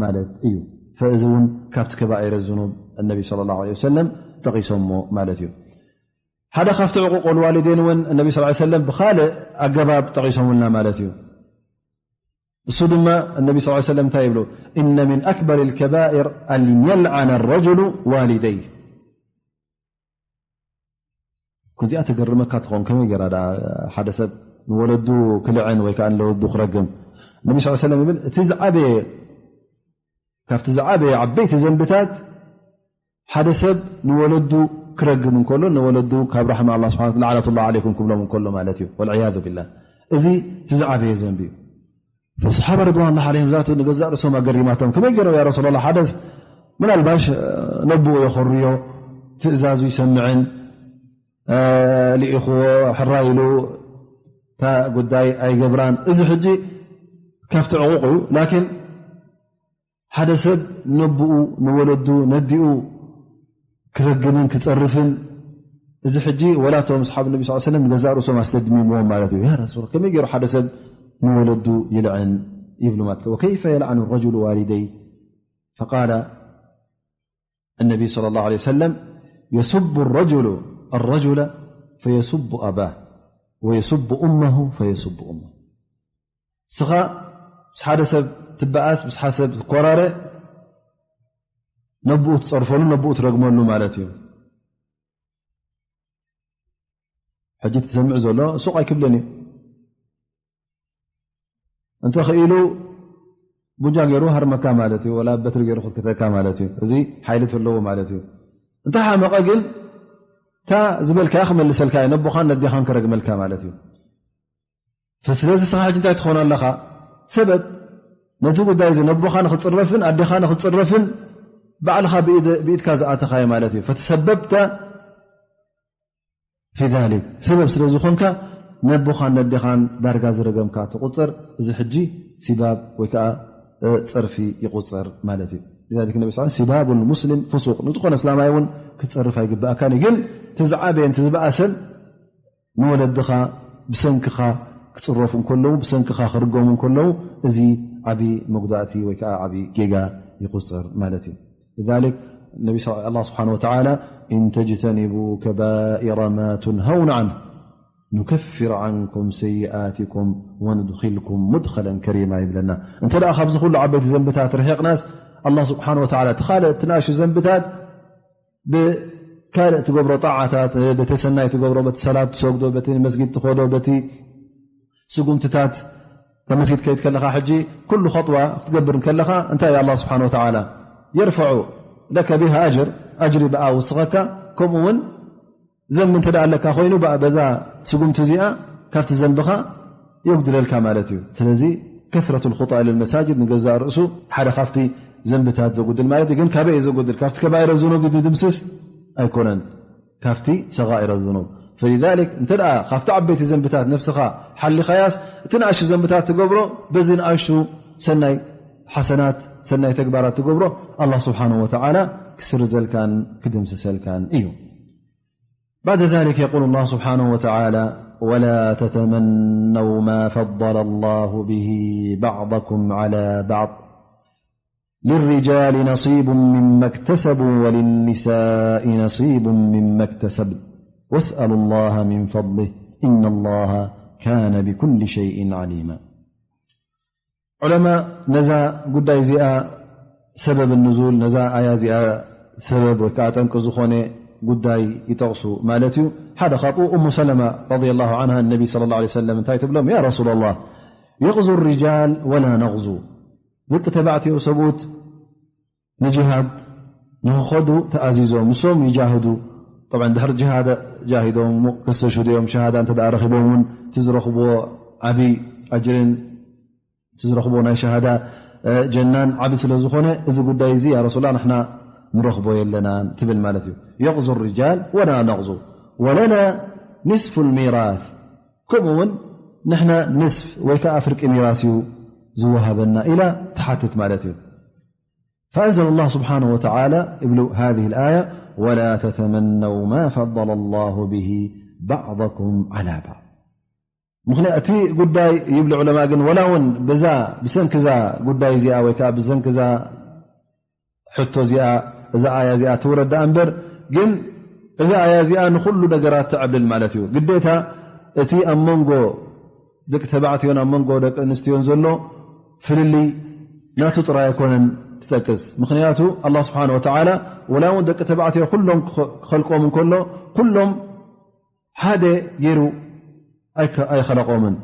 ማለት እዩ። እዚ እውን ካብቲ ከባኢረ ዝኑብ እነቢ صلى الله عليه وسلم ጠቒሶሞ ማለት እዩ። ሓደ ካብቲ ዕቁቅ ወልዋሊዴን እውን እነቢ صلى الله عليه وسلم ብኻልእ ኣገባብ ጠቒሶምልና ማለት እዩ። እሱ ድማ እነቢ صلى الله عليه وسلم እንታይ ይብሉ? إن من أكبر الكبائر أن يلعن الرجل والديه። ኩዚኣ ተገርመካ ትኾን፣ ከመይ ገይራ ደኣ ሓደ ሰብ ንወለዱ ክልዕን ወይ ከዓ ንወለዱ ክረግም? ነቢ صلى الله عليه وسلم ይብል፣ እቲ ዝዓበየ፣ ካብቲ ዝዓበየ ዓበይቲ ዘንብታት ሓደ ሰብ ንወለዱ ክረግም እንከሎ፣ ንወለዱ ካብ ራሕማ ኣላህ ስብሓን ወተዓላ፣ ለዓነቱላህ ዓለይኩም ክብሎም እንከሎ ማለት እዩ። ወልዕያዙ ቢላህ። እዚ እቲ ዝዓበየ ዘንቢ እዩ። ፈሰሓባ ርድዋን ላህ ዓለይሂም ዛቱ ንገዛእ ርእሶም ኣገሪማቶም። ከመይ ገይሮም ያ ረሱላላህ? ሓደስ ምናልባሽ፣ እ፣ ነብኡ የኸርዮ፣ ትእዛዙ ይሰምዕን፣ እ፣ ልኢኽዎ ሕራይ ኢሉ እታ ጉዳይ ኣይገብራን። እዚ ሕጂ ካብቲ ዕቑቕ እዩ። ላኪን ሓደ ሰብ ነብኡ ንወለዱ ነዲኡ ክረግምን ክጸርፍን፣ እዚ ሕጂ ወላቶም ኣስሓብ ነቢ ስ ሰለም ንገዛእ ርእሶም ኣስደድሚምዎም ማለት እዩ። ያ ረሱል፣ ከመይ ገይሩ ሓደ ሰብ ንወለዱ ይልዕን ይብሉ ማለት። وكيف يلعن الرجل والديه؟ فقال النبي صلى الله عليه وسلم: يسب الرجل الرجل فيسب أباه ويسب أمه فيسب أمه. ንስኻ ምስ ሓደ ሰብ ትበኣስ፣ ምስ ሓደ ሰብ ትኮራረ፣ ነብኡ ትጸርፈሉ፣ ነብኡ ትረግመሉ ማለት እዩ። ሕጂ ትሰምዕ ዘሎ ሱቕ ኣይክብልን እዩ። እንተ ኽኢሉ ቡጃ ገይሩ ሃርመካ ማለት እዩ፣ ወላ በትሪ ገይሩ ክትክተካ ማለት እዩ። እዚ ሓይሊ ትህለዎ ማለት እዩ። እንተ ሓመቐ ግን እታ ዝበልካያ ክመልሰልካ እዩ፣ ነቦኻን ነዴኻን ክረግመልካ ማለት እዩ። ስለዚ ንስኻ ሕጂ እንታይ ትኾን ኣለኻ? ሰበብ ነቲ ጉዳይ እዚ ነቦኻ ንኽጽረፍን ኣዴኻ ንኽጽረፍን ባዕልኻ ብኢድ-፣ ብኢድካ ዝኣተኻዮ ማለት እዩ። ፈተሰበብተ ፊ ዛሊክ፣ ሰበብ ስለ ዝኾንካ ነቦኻን ነዴኻን ዳርጋ ዝረገምካ ትቑጸር። እዚ ሕጂ ሲባብ ወይ ከኣ፣ እ፣ ጸርፊ ይቑጸር ማለት እዩ። لذلك النبي صلى الله عليه وسلم: سباب المسلم فسوق، ንዝኾነ እስላማይ እውን ክትጸርፍ ኣይግብኣካን እዩ። ግን እቲ ዝዓበየን እቲ ዝበኣሰን ንወለድኻ ብሰንክኻ ክጽረፉ እንከለዉ፣ ብሰንክኻ ክርገሙ እንከለዉ፣ እዚ ዓቢ መጉዳእቲ ወይ ከኣ ዓቢ ጌጋ ይቑጸር ማለት እዩ። لذلك النبي صلى الله سبحانه وتعالى: إن تجتنبوا كبائر ما تنهون عنه نكفر عنكم سيئاتكم وندخلكم مدخلا كريما ይብለና። እንተ ደኣ ካብዚ ኩሉ ዓበይቲ ዘንብታት ርሒቕናስ፣ ኣላህ ስብሓን ወተዓላ እቲ ካልእ፣ እቲ ንኣሽቱ ዘንብታት ብካልእ ትገብሮ ጣዓታት፣ በቲ ሰናይ ትገብሮ፣ በቲ ሰላት ትሰግዶ፣ በቲ መስጊድ ትኸዶ፣ በቲ ስጉምትታት፣ ካብ መስጊድ ከይድ ከለኻ ሕጂ ኩሉ ኸጥዋ ክትገብር እንከለኻ እንታይ ኣላህ ስብሓን ወተዓላ የርፈዑ ለከ ቢሃ ኣጅር፣ ኣጅሪ ብኣ ውስኸካ። ከምኡ እውን ዘንቢ እንተ ደኣ ኣለካ ኮይኑ፣ በ-፣ በዛ ስጉምቲ እዚኣ ካብቲ ዘንብኻ የጉድለልካ ማለት እዩ። ስለዚ ከስረት ልኹጣ ኢለ መሳጅድ ንገዛእ ርእሱ ሓደ ካብቲ ዘንብታት ዘጉድል ማለት እዩ። ግን ካበይ እዩ ዘጉድል? ካብቲ ከባይረ ዝኑብ ድምስስ ኣይኮነን፣ ካብቲ ሰጋኢረ ዝኑብ። ፈሊዛሊክ እንተ ደኣ ካብቲ ዓበይቲ ዘንብታት ነፍስኻ ሓሊኻያስ፣ እቲ ንኣሽቱ ዘንብታት ትገብሮ፣ በዚ ንኣሽቱ ሰናይ ሓሰናት፣ ሰናይ ተግባራት ትገብሮ፣ ኣላህ ስብሓነሁ ወተዓላ ክስርዘልካን ክድምስሰልካን እዩ። بعد ذلك يقول الله سبحانه وتعالى: ولا تتمنوا ما فضل الله به بعضكم على بعض للرجال نصيب مما اكتسبوا وللنساء نصيب مما اكتسبن واسألوا الله من فضله إن الله كان بكل شيء عليما. ዑለማ ነዛ ጉዳይ እዚኣ ሰበብ ንዙል፣ ነዛ ኣያ እዚኣ ሰበብ ወይ ከዓ ጠንቂ ዝኾነ ጉዳይ ይጠቕሱ ማለት እዩ። ሓደ ካብኡ እሙ ሰለማ ረዲየላሁ ዐንሃ ንነቢ ሰለላሁ ዐለይሂ ወሰለም እንታይ ትብሎም? ያ ረሱለላህ፣ የቕዙ ሪጃል ወላ ነቕዙ፣ ደቂ ተባዕትዮ ሰብኡት ንጅሃድ ንኽኸዱ ተኣዚዞም፣ ንሶም ይጃህዱ። ጠብዓን ድሕሪ ጅሃድ ጃሂዶም ከስተሽህዱ እዮም። ሸሃዳ እንተ ደኣ ረኺቦም እውን እቲ ዝረኽብዎ ዓብዪ ኣጅርን እቲ ዝረኽቦ ናይ ሸሃዳ፣ እ፣ ጀናን ዓቢ ስለ ዝኾነ፣ እዚ ጉዳይ እዚ፣ ያ ረሱላ፣ ንሕና ንረኽቦ የለናን ትብል ማለት እዩ። የቕዙ ሪጃል ወላ ነቕዙ ወለና ኒስፉ ልሚራስ፣ ከምኡ እውን ንሕና ንስፍ ወይ ከዓ ፍርቂ ሚራስ እዩ ዝወሃበና ኢላ ትሓትት ማለት እዩ። فأنزل الله سبحانه وتعالى ይብሉ هذه الآية: ولا تتمنوا ما فضل الله به بعضكم على بعض። ምኽንያት እቲ ጉዳይ ይብሉ ዑለማ ግን ወላ እውን ብዛ ብሰንክዛ ጉዳይ እዚኣ ወይ ከዓ ብሰንክዛ ሕቶ እዚኣ እዛ ኣያ እዚኣ ትውረድ ደኣ እምበር ግን እዛ ኣያ እዚኣ ንኹሉ ነገራት ትዕብልል ማለት እዩ። ግዴታ እቲ ኣብ መንጎ ደቂ ተባዕትዮን ኣብ መንጎ ደቂ ኣንስትዮን ዘሎ ፍልልይ ናቱ ጥራይ ኣይኮነን ትጠቅስ። ምኽንያቱ ኣላህ ስብሓነ ወተዓላ ወላ እውን ደቂ ተባዕትዮ ኩሎም ክኸልቆም እንከሎ ኩሎም ሓደ ገይሩ ኣይከ- ኣይኸለቆምን።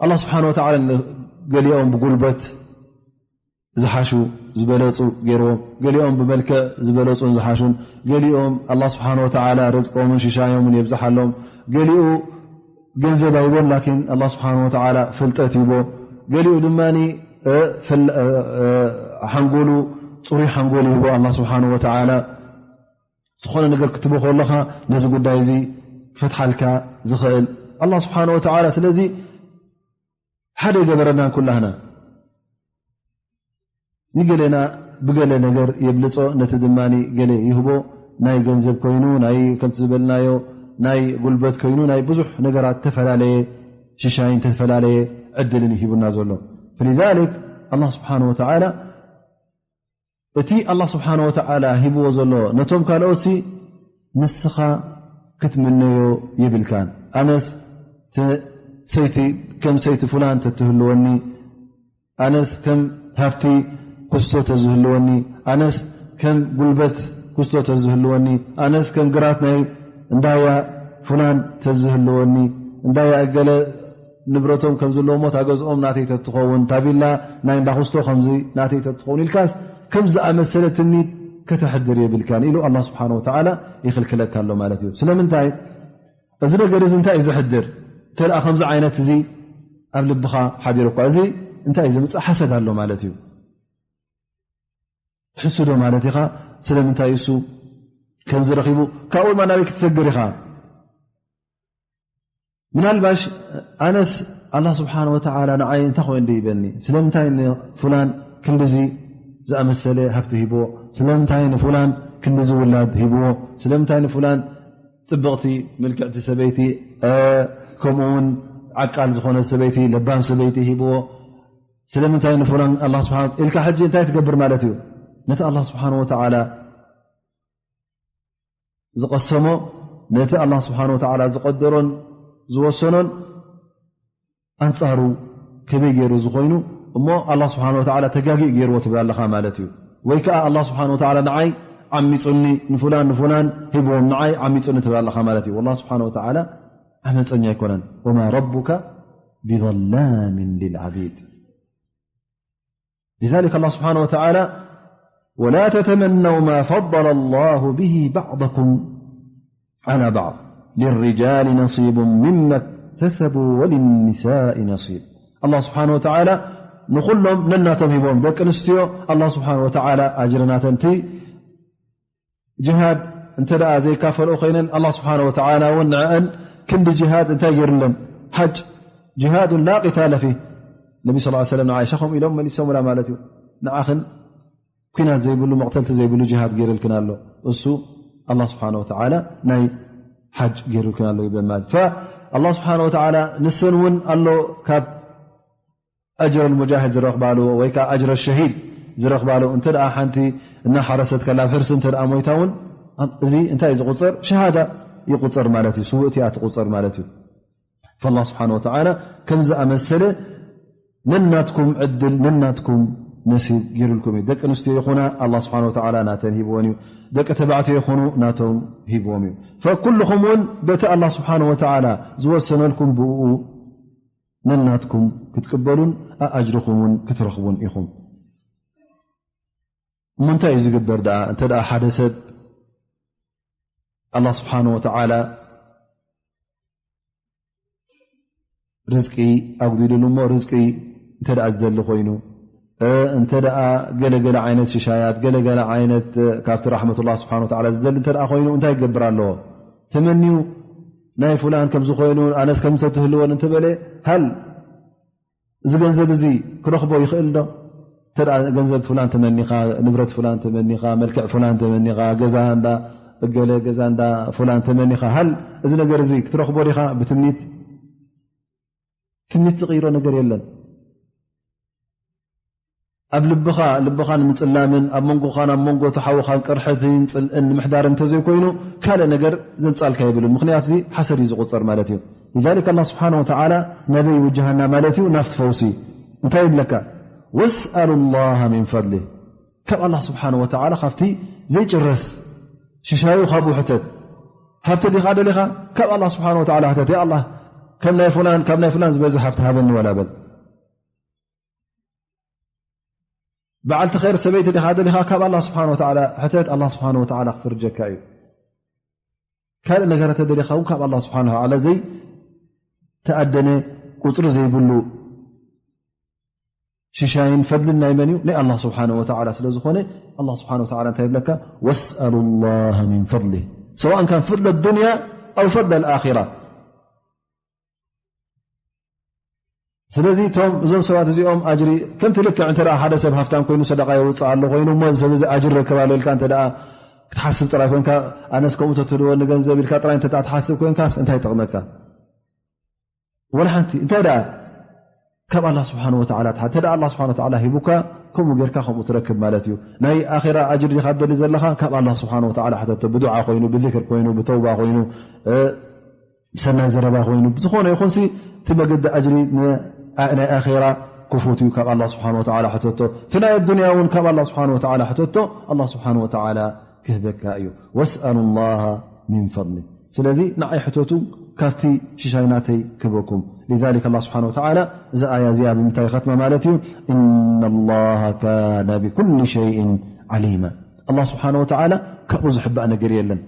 ኣላህ ስብሓነ ወተዓላ ገሊኦም ብጉልበት ዝሓሹ ዝበለፁ ገይርዎም፣ ገሊኦም ብመልክዕ ዝበለፁን ዝሓሹን፣ ገሊኦም ኣላህ ስብሓነ ወተዓላ ርዝቆምን ሽሻዮምን የብዝሓሎም፣ ገሊኡ ገንዘብ ኣይቦን ላኪን ኣላህ ስብሓነ ወተዓላ ፍልጠት ይቦ፣ ገሊኡ ድማ ሓንጎሉ ፅሩይ ሓንጎል ይህቦ ኣላህ ስብሓነ ወተዓላ። ዝኾነ ነገር ክትቦ ከለኻ ነዚ ጉዳይ እዚ ክፈትሓልካ ዝኽእል ኣላህ ስብሓነ ወተዓላ። ስለዚ ሓደ ይገበረናን ኩላህና ንገሌና ብገለ ነገር የብልጾ፣ ነቲ ድማ ገለ ይህቦ። ናይ ገንዘብ ኮይኑ ናይ ከምቲ ዝበልናዮ ናይ ጉልበት ኮይኑ ናይ ብዙሕ ነገራት ተፈላለየ ሽሻይን ተፈላለየ ዕድልን ይሂቡና ዘሎ። فلذلك ኣላህ ስብሓነ ወተዓላ እቲ ኣላህ ስብሓነ ወተዓላ ሂብዎ ዘሎ ነቶም ካልኦትሲ ንስኻ ክትምነዮ የብልካን። ኣነስ ተ- ሰይቲ ከም ሰይቲ ፍላን ተትህልወኒ፣ ኣነስ ከም ሃብቲ ኩስቶ ተዝህልወኒ፣ ኣነስ ከም ጉልበት ኩስቶ ተዝህልወኒ፣ ኣነስ ከም ግራት ናይ እንዳያ ፍላን ተዝህልወኒ፣ እንዳያ እገለ ንብረቶም ከም ዘለዎም እታ ገዝኦም ናተይ ተትኸውን፣ እታ ቪላ ናይ እንዳኹስቶ ከምዚ ናተይ ተትኸውን ኢልካስ ከም ዝኣመሰለ ትምኒት ከተሕድር የብልካን ኢሉ ኣላህ ስብሓነ ወተዓላ ይኽልክለካ ኣሎ ማለት እዩ። ስለምንታይ? እዚ ነገር እዚ እንታይ እዩ ዘሕድር? እንተ ደኣ ከምዚ ዓይነት እዚ ኣብ ልብኻ ሓዲሩ እኳ እዚ እንታይ እዩ ዘምጽእ? ሓሰድ ኣሎ ማለት እዩ። ትሕስዶ ማለት ኢኻ። ስለምንታይ እሱ ከምዚ ረኺቡ ካብኡ ድማ ናበይ ክትሰግር ኢኻ? ምናልባሽ ኣነስ ኣላህ ስብሓን ወተዓላ ንዓይ እንታይ ኮይኑ ይበኒ? ስለምንታይ ንፉላን ክንድዚ ዝኣመሰለ ሃብቲ ሂብዎ? ስለምንታይ ንፉላን ክንድዚ ውላድ ሂብዎ? ስለምንታይ ንፉላን ጽብቕቲ ምልክዕቲ ሰበይቲ፣ እ፣ ከምኡ እውን ዓቃል ዝኾነ ሰበይቲ፣ ለባም ሰበይቲ ሂብዎ? ስለምንታይ ንፉላን ኣላህ ስብሓን ኢልካ ሕጂ እንታይ ትገብር ማለት እዩ? ነቲ ኣላህ ስብሓን ወተዓላ ዝቐሰሞ፣ ነቲ ኣላህ ስብሓን ወተዓላ ዝቐደሮን ዝወሰኖን ኣንጻሩ ከመይ ገይሩ ዝኾይኑ እሞ ኣላህ ስብሓን ወተዓላ ተጋጊኡ ገይርዎ ትብል ኣለኻ ማለት እዩ። ወይ ከኣ ኣላህ ስብሓን ወተዓላ ንዓይ ዓሚጹኒ፣ ንፉላን ንፉላን ሂብዎም ንዓይ ዓሚጹኒ ትብል ኣለኻ ማለት እዩ። ኣላህ ስብሓን ወተዓላ ዓመጸኛ ኣይኮነን። ወማ ረቡከ ቢዘላሚን ሊልዓቢድ። لذلك الله سبحانه وتعالى: ولا تتمنوا ما فضل الله به بعضكم على بعض للرجال نصيب مما اكتسبوا وللنساء نصيب. الله سبحانه وتعالى ንኹሎም ነናቶም ሂቦም። ደቂ ኣንስትዮ ኣላህ ስብሓን ወተዓላ ኣጅሪ ናተን እቲ ጅሃድ እንተ ደኣ ዘይካፈልኦ ኮይነን ኣላህ ስብሓን ወተዓላ እውን ንዕአን ክንዲ ጅሃድ እንታይ ገይሩለን? ሓጅ ጅሃዱን ላ ቂታለ ፊህ። ነቢ ስ ሰለም ንዓይሻ ከምኡ ኢሎም መሊሶምላ ማለት እዩ። ንዓኽን ኲናት ዘይብሉ መቕተልቲ ዘይብሉ ጅሃድ ገይርልክን ኣሎ። እሱ ኣላህ ስብሓን ወተዓላ ናይ ሓጅ ገይርልክን ኣሎ ይብለን ማለት እዩ። ኣላህ ስብሓን ወተዓላ ንሰን እውን ኣሎ ካብ ኣጅረል ሙጃሂድ ዝረኽባሉ ወይ ከዓ ኣጅረ ሸሂድ ዝረኽባሉ እንተ ደኣ ሓንቲ እናሓረሰት ከላ ኣብ ሕርሲ እንተ ደኣ ሞይታ እውን እዚ እንታይ እዩ ዝቑፀር? ሸሃዳ ይቑፀር ማለት እዩ። ስውእቲ እያ ትቑፀር ማለት እዩ። ፈላህ ስብሓን ወተዓላ ከም ዝኣመሰለ ነናትኩም ዕድል ነናትኩም ነሲብ ገይሩልኩም እዩ። ደቂ ኣንስትዮ ይኹና ኣላህ ስብሓን ወተዓላ ናተን ሂብወን እዩ። ደቂ ተባዕትዮ ይኹኑ ናቶም ሂብዎም እዩ። ፈኩልኹም እውን በቲ ኣላህ ስብሓን ወተዓላ ዝወሰነልኩም ብኡ ነናትኩም ክትቅበሉን ኣኣጅርኹም እውን ክትረኽቡን ኢኹም። እሞ እንታይ እዩ ዝግበር ደኣ? እንተ ደኣ ሓደ ሰብ ኣላህ ስብሓን ወተዓላ ርዝቂ ኣጉዲሉሉ እሞ ርዝቂ እንተ ደኣ ዝደሊ ኮይኑ፣ እ፣ እንተ ደኣ ገለገለ ዓይነት ሽሻያት፣ ገለገለ ዓይነት፣ እ፣ ካብቲ ራሕመቱላህ ስብሓን ወተዓላ ዝደሊ እንተ ደኣ ኮይኑ እንታይ ይገብር ኣለዎ? ተመንዩ ናይ ፉላን ከምዚ ኮይኑ ኣነስ ከምዚ ተትህልወን እንተበለ፣ ሃል እዚ ገንዘብ እዚ ክረኽቦ ይኽእል ዶ? እንተ ደኣ ገንዘብ ፉላን ተመኒኻ፣ ንብረት ፉላን ተመኒኻ፣ መልክዕ ፉላን ተመኒኻ፣ ገዛ እንዳ እገለ፣ ገዛ እንዳ ፉላን ተመኒኻ፣ ሃል እዚ ነገር እዚ ክትረኽቦ ዲኻ ብትምኒት? ክንዲ ትቕይሮ ነገር የለን። ኣብ ልብኻ፣ ልብኻ ንምጽላምን ኣብ መንጎኻን ኣብ መንጎ ተሓውኻን ቅርሕትን ጽልእን ንምሕዳር እንተዘይኮይኑ፣ ካልእ ነገር ዘምጻልካ የብሉን። ምኽንያቱ እዚ ሓሰድ እዩ ዝቑጸር ማለት እዩ። لذلك ኣላህ ስብሓነ ወተዓላ ናበይ ይውጅሃና ማለት እዩ? ናብቲ ፈውሲ። እንታይ ይብለካ? "ወስኣሉ ላሃ ሚን ፈድሊህ።" ካብ ኣላህ ስብሓነ ወተዓላ ካብቲ ዘይጭረስ ሽሻዩ ካብኡ ሕተት። ሃብቲ ዲኻ ደሊኻ? ካብ ኣላህ ስብሓነ ወተዓላ ሕተት። "ያ ኣላህ፣ ከም ናይ ፍላን፣ ካብ ናይ ፍላን ዝበዝሕ ሃብቲ ሃበኒ" ወላ በል። በዓልቲ ኸይር ሰበይቲ ዲኻ ደሊኻ? ካብ ኣላህ ስብሓነ ወተዓላ ሕተት፣ ኣላህ ስብሓነ ወተዓላ ክፍርጀካ እዩ። ካልእ ነገር ተደሊኻ እውን ካብ ኣላህ ስብሓነ ወተዓላ ዘይተኣደነ፣ ቁጽሪ ዘይብሉ ሽሻይን ፈድልን ናይ መን እዩ? ናይ ኣላህ ስብሓነ ወተዓላ ስለ ዝኾነ፣ ኣላህ ስብሓነ ወተዓላ እንታይ ይብለካ? "ወስኣሉ ላሃ ሚን ፈድሊህ፣ ሰዋእን ካን ፈድለ ዱንያ ኣው ፈድለ ልኣኺራ።" ስለዚ እቶም፣ እዞም ሰባት እዚኦም ኣጅሪ፣ ከምቲ ልክዕ እንተ ደኣ ሓደ ሰብ ሃፍታም ኮይኑ ሰደቃ የውፅእ ኣሎ ኮይኑ፣ እሞ እዚ ሰብ እዚ ኣጅሪ ረክብ ኣሎ ኢልካ እንተ ደኣ ክትሓስብ ጥራይ ኮንካ፣ ኣነስ ከምኡ ተትህልወኒ ገንዘብ ኢልካ ጥራይ እንተ ደኣ ትሓስብ ኮንካስ እንታይ ይጠቕመካ? ወላ ሓንቲ። እንታይ ደኣ ካብ ኣላህ ስብሓን ወተዓላ ትሓ-፣ እንተ ደኣ ኣላህ ስብሓን ወተዓላ ሂቡካ፣ ከምኡ ጌርካ ከምኡ ትረክብ ማለት እዩ። ናይ ኣኼራ ኣጅሪ ዲኻ ትደሊ ዘለኻ? ካብ ኣላህ ስብሓን ወተዓላ ሕተቶ። ብዱዓ ኮይኑ፣ ብዝክር ኮይኑ፣ ብተውባ ኮይኑ፣ እ፣ ብሰናይ ዘረባ ኮይኑ፣ ብዝኾነ ይኹንሲ፣ እቲ መገዲ ኣጅሪ ን-፣ ኣ-፣ ናይ ኣኼራ ክፉት እዩ። ካብ ኣላህ ስብሓን ወተዓላ ሕተቶ። እቲ ናይ ኣዱንያ እውን ካብ ኣላህ ስብሓን ወተዓላ ሕተቶ። ኣላህ ስብሓን ወተዓላ ክህበካ እዩ። "ወስኣሉ ላሃ ሚን ፈድሊ።" ስለዚ ንዓይ ሕተቱ ካብቲ ሽሻይ ናተይ ክህበኩም። ሊዛሊክ ኣላህ ስብሓን ወተዓላ እዚ ኣያ እዚኣ ብምንታይ ይኸትማ ማለት እዩ? "ኢነ ላሃ ካነ ብኩሊ ሸይእን ዓሊማ።" ኣላህ ስብሓን ወተዓላ ካብኡ ዝሕባእ ነገር የለን።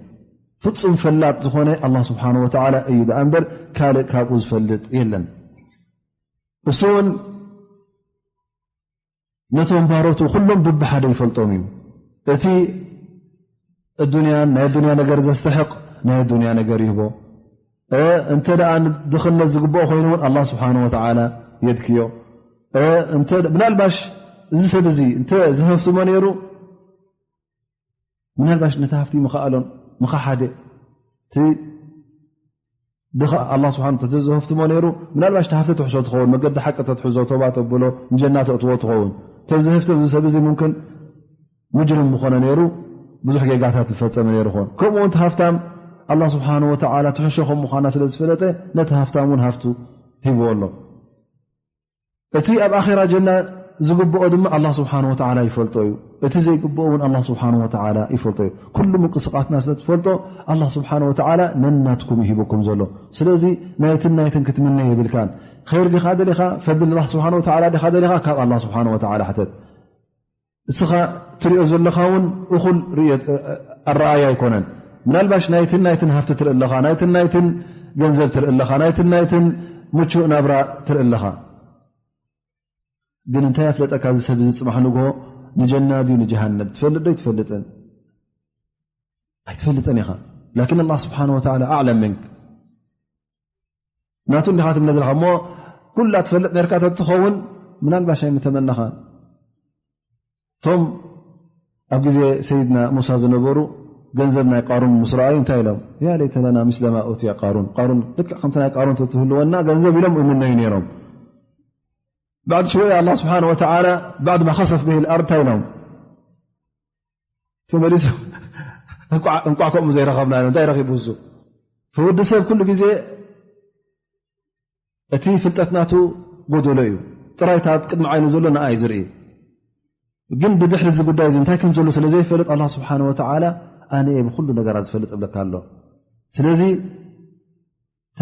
ፍጹም ፈላጥ ዝኾነ ኣላህ ስብሓን ወተዓላ እዩ ደኣ እምበር ካልእ ካብኡ ዝፈልጥ የለን። እሱ እውን ነቶም ባሮቱ ኩሎም ብብሓደ ይፈልጦም እዩ። እቲ ኣዱንያን ናይ ኣዱንያ ነገር ዘስተሕቕ ናይ ኣዱንያ ነገር ይህቦ። እ፣ እንተ ደኣ ድኽነት ዝግብኦ ኮይኑ እውን ኣላህ ስብሓነ ወተዓላ የድክዮ። እ፣ እንተ፣ ምናልባሽ እዚ ሰብ እዚ እንተ ዝሃፍትሞ ነይሩ፣ ምናልባሽ ነቲ ሃፍቲ ምኸኣሎን፣ ምኸሓደ፣ እቲ ድኻ ኣላህ ስብሓን ተዘዘህፍትሞ ነይሩ፣ ምናልባሽ እቲ ሃፍቲ ትሕዞ ትኸውን፣ መገዲ ሓቂ ተትሕዞ፣ ተውባ ተብሎ፣ ንጀና ተእትዎ ትኸውን። ተዘህፍቲ እዚ ሰብ እዚ ሙምክን ሙጅርም ምኾነ ነይሩ፣ ብዙሕ ጌጋታት ዝፈጸመ ነይሩ ኾን። ከምኡ እውን እቲ ሃፍታም ኣላህ ስብሓን ወተዓላ ትሕሾ ከም ምዃና ስለ ዝፈለጠ፣ ነቲ ሃፍታም እውን ሃፍቱ ሂብዎ ኣሎ። እቲ ኣብ ኣኼራ ጀና ዝግብኦ ድማ ኣላህ ስብሓን ወተዓላ ይፈልጦ እዩ። እቲ ዘይግብኦ እውን ኣላህ ስብሓን ወተዓላ ይፈልጦ እዩ። ኩሉ ምንቅስቃስና ስለ ትፈልጦ ኣላህ ስብሓን ወተዓላ ነናትኩም ይሂበኩም ዘሎ። ስለዚ ናይትን ናይትን ክትምነ የብልካን። ኸይር ዲኻ ደሊኻ፣ ፈድል ኣላህ ስብሓን ወተዓላ ዲኻ ደሊኻ፣ ካብ ኣላህ ስብሓን ወተዓላ ሕተት። እስኻ ትሪኦ ዘለኻ እውን እኹል ርእዮ-፣ ኣረኣያ ኣይኮነን። ምናልባሽ ናይትን ናይትን ሃፍቲ ትርኢ ኣለኻ፣ ናይትን ናይትን ገንዘብ ትርኢ ኣለኻ፣ ናይትን ናይትን ምቹእ ናብራ ትርኢ ኣለኻ። ግን እንታይ ኣፍለጠካ እዚ ሰብ እዚ ጽባሕ ንግሆ ንጀና ድዩ ንጀሃነም? ትፈልጥ ዶ ኣይትፈልጥን? ኣይትፈልጥን ኢኻ። ላኪን ኣላህ ስብሓን ወተዓላ ኣዕለም ምንክ። ናቱ እንዲኻ ትብለ ዘለኻ እሞ ኩላ ትፈልጥ ነርካ ተትኸውን ምናልባሽ ኣይምተመነኻን። እቶም ኣብ ግዜ ሰይድና ሙሳ ዝነበሩ ገንዘብ ናይ ቃሩን ምስ ረኣዩ እንታይ ኢሎም? "ያ ለይተ ለና ምስለ ማ ኡትየ ቃሩን፣ ቃሩን ልክዕ ከምቲ ናይ ቃሩን ተትህልወና ገንዘብ" ኢሎም ይምነዩ ነይሮም። ባዕድ ሽወይ ኣላህ ስብሓን ወተዓላ ባዕድ ማ ከሰፍ ብሂ ልኣርድ እንታይ ኢሎም? ተመሊሱ እንቋዕ፣ እንቋዕ ከምኡ ዘይረኸብና ኢሎም። እንታይ ረኺቡ እሱ? ፈወዲ ሰብ ኩሉ ግዜ እቲ ፍልጠት ናቱ ጎደሎ እዩ። ጥራይ እታ ኣብ ቅድሚ ዓይኑ ዘሎ ንኣ እዩ ዝርኢ። ግን ብድሕሪ እዚ ጉዳይ እዚ እንታይ ከም ዘሎ ስለ ዘይፈልጥ ኣላህ ስብሓን ወተዓላ ኣነ እየ ብኩሉ ነገራት ዝፈልጥ እብለካ ኣሎ። ስለዚ እታ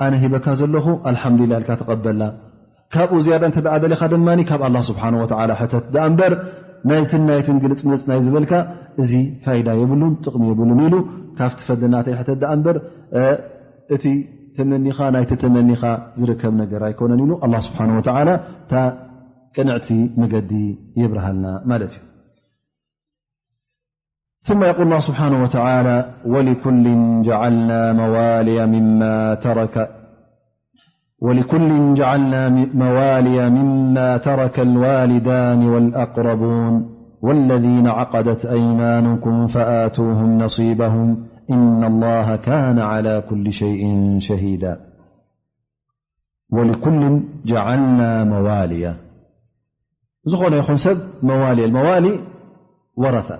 ኣነ ሂበካ ዘለኹ ኣልሓምዱሊላህ ኢልካ ተቐበላ። ካብኡ ዝያዳ እንተ ደኣ ደሊኻ ድማ ካብ ኣላህ ስብሓን ወተዓላ ሕተት ደኣ እምበር ናይትን ናይትን ግልጽምልጽ ናይ ዝበልካ እዚ ፋይዳ የብሉን፣ ጥቕሚ የብሉን ኢሉ ካብቲ ፈድሊ ናተይ ሕተት ደኣ እምበር፣ እ፣ እቲ ተመኒኻ ናይቲ ተመኒኻ ዝርከብ ነገር ኣይኮነን ኢሉ ኣላህ ስብሓን ወተዓላ እታ ቅንዕቲ መገዲ የብርሃልና ማለት እዩ። ثم يقول الله سبحانه وتعالى: "ولكل جعلنا موالي مما ترك، ولكل جعلنا م-، موالي مما ترك الوالدان والأقربون والذين عقدت أيمانكم فآتوهم نصيبهم إن الله كان على كل شيء شهيدا." ولكل جعلنا موالي ዝኾነ ይኹን ሰብ መዋሊ መዋሊ ወረثة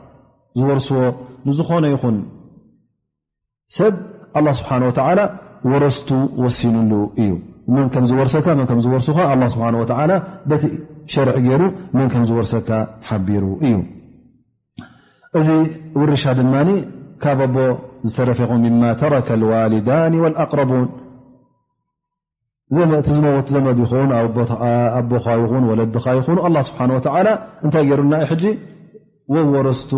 ዝወርስዎ ንዝኾነ ይኹን ሰብ ኣላህ ስብሓን ወተዓላ ወረስቱ ወሲኑሉ እዩ። መን ከም ዝወርሰካ መን ከም ዝወርሱኻ ኣላህ ስብሓን ወተዓላ በቲ ሸርዒ ገይሩ መን ከም ዝወርሰካ ሓቢሩ እዩ። እዚ ውርሻ ድማ ካብ ኣቦ ዝተረፈ ይኹን ሚማ ተረከ ልዋሊዳኒ ወልኣቅረቡን እቲ ዝመወት ዘመድ ይኹን ኣቦኻ ይኹን ወለድኻ ይኹኑ ኣላህ ስብሓን ወተዓላ እንታይ ገይሩልና እዩ ሕጂ ወወረስቱ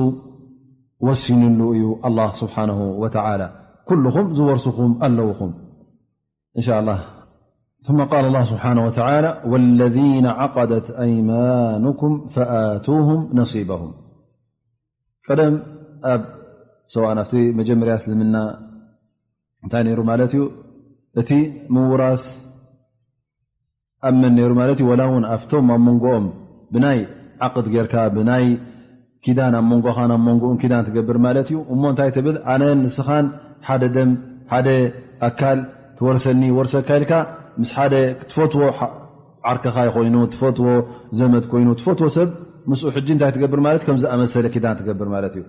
ወሲኑሉ እዩ ኣላህ ስብሓንሁ ወተዓላ። ኩልኹም ዝወርሱኹም ኣለውኹም እንሻ ኣላህ። ثم قال الله سبحانه وتعالى والذين عقدت أيمانكم فآتوهم نصيبهم ቀደም ኣብ ሰዋእ ናብቲ መጀመርያ እስልምና እንታይ ነይሩ ማለት እዩ? እቲ ምውራስ ኣብ መን ነይሩ ማለት እዩ? ወላ እውን ኣብቶም ኣብ መንጎኦም ብናይ ዓቕድ ጌርካ ብናይ ኪዳን ኣብ መንጎኻን ኣብ መንጎኡን ኪዳን ትገብር ማለት እዩ። እሞ እንታይ ትብል? ኣነን ንስኻን ሓደ ደም ሓደ ኣካል ትወርሰኒ ወርሰካ ኢልካ ምስ ሓደ ክትፈትዎ ዓርከኻ ኮይኑ ትፈትዎ ዘመድ ኮይኑ ትፈትዎ ሰብ ምስኡ ሕጂ እንታይ ትገብር ማለት ከም ዝኣመሰለ ኪዳን ትገብር ማለት እዩ።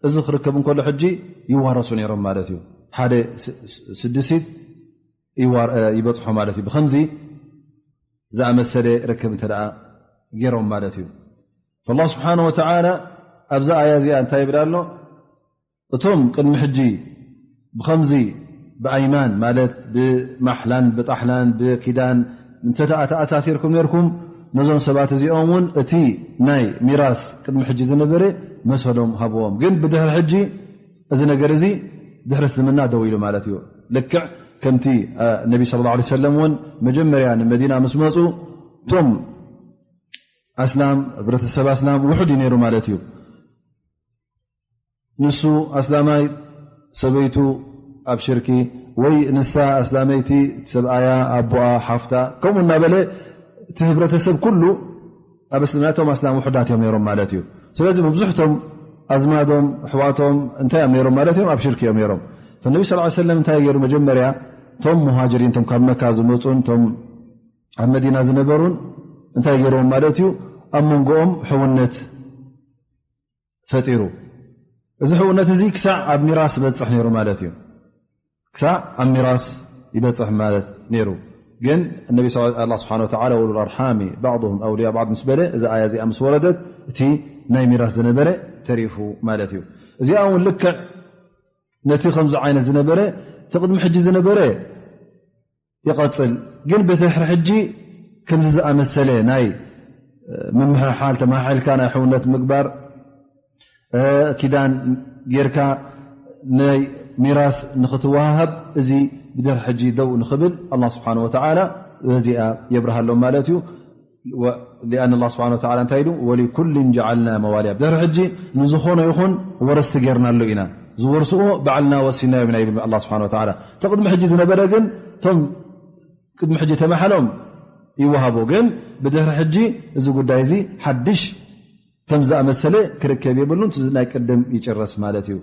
እዚ ክርከብ እንከሎ ሕጂ ይዋረሱ ነይሮም ማለት እዩ። ሓደ ስድሲት ይበፅሖ ማለት እዩ። ብከምዚ ዝኣመሰለ ርክብ እንተ ገይሮም ማለት እዩ። ኣላህ ስብሓን ወተዓላ ኣብዛ ኣያ እዚኣ እንታይ ይብል ኣሎ? እቶም ቅድሚ ሕጂ ብኸምዚ ብኣይማን ማለት ብማሕላን ብጣሕላን ብኪዳን እንተ ደኣ ተኣሳሲርኩም ነርኩም ነዞም ሰባት እዚኦም እውን እቲ ናይ ሚራስ ቅድሚ ሕጂ ዝነበረ መሰሎም ሃብዎም። ግን ብድሕሪ ሕጂ እዚ ነገር እዚ ድሕሪ እስልምና ደው ኢሉ ማለት እዩ። ልክዕ ከምቲ ነቢ ስለ ላ ሰለም እውን መጀመርያ ንመዲና ምስ መፁ እቶም ኣስላም ህብረተሰብ ኣስላም ውሑድ እዩ ነይሩ ማለት እዩ። ንሱ ኣስላማይ ሰበይቱ ኣብ ሽርኪ ወይ ንሳ ኣስላመይቲ ሰብኣያ ኣቦኣ ሓፍታ ከምኡ እናበለ እቲ ህብረተሰብ ኩሉ ኣብ እስልምና እቶም ኣስላም ውሑዳት እዮም ነይሮም ማለት እዩ። ስለዚ መብዝሕቶም ኣዝማዶም ኣሕዋቶም እንታይ እዮም ነይሮም ማለት እዮም ኣብ ሽርኪ እዮም ነይሮም። ነቢ ስ ሰለም እንታይ ገይሩ መጀመርያ እቶም ሙሃጅሪን እቶም ካብ መካ ዝመፁን እቶም ኣብ መዲና ዝነበሩን እንታይ ገይርዎም ማለት እዩ ኣብ መንጎኦም ሕውነት ፈጢሩ። እዚ ሕውነት እዚ ክሳዕ ኣብ ሚራስ ይበፅሕ ነይሩ ማለት እዩ። ክሳዕ ኣብ ሚራስ ይበፅሕ ማለት ነይሩ። ግን ነቢ ስብሓ ወ ወሉ ኣርሓሚ ባዕም ኣውልያ ባዕድ ምስ በለ እዚ ኣያ እዚኣ ምስ ወረደት እቲ ናይ ሚራስ ዝነበረ ተሪፉ ማለት እዩ። እዚኣ እውን ልክዕ ነቲ ከምዚ ዓይነት ዝነበረ እቲ ቅድሚ ሕጂ ዝነበረ ይቐፅል። ግን ብድሕሪ ሕጂ ከምዚ ዝኣመሰለ ናይ ምምሕሓል ተመሓልካ ናይ ሕውነት ምግባር ኪዳን ጌርካ ናይ ሚራስ ንኽትወሃሃብ እዚ ብድሕሪ ሕጂ ደው ንኽብል ኣላ ስብሓን ወተዓላ በዚኣ የብርሃሎም ማለት እዩ። ሊኣን ኣላ ስብሓን ወተዓላ እንታይ ኢሉ ወሊኩልን ጀዓልና መዋልያ ብድሕሪ ሕጂ ንዝኾነ ይኹን ወረስቲ ጌርናሉ ኢና ዝወርስዎ ባዕልና ወሲናዮም ኢና ይብል ኣላ ስብሓን ወተዓላ። ተቕድሚ ሕጂ ዝነበረ ግን እቶም ቅድሚ ሕጂ ተማሓሎም ይወሃቡ ግን ብድሕሪ ሕጂ እዚ ጉዳይ እዚ ሓድሽ ከም ዝኣመሰለ ክርከብ የብሉን። ናይ ቅድም ይጭረስ ማለት እዩ።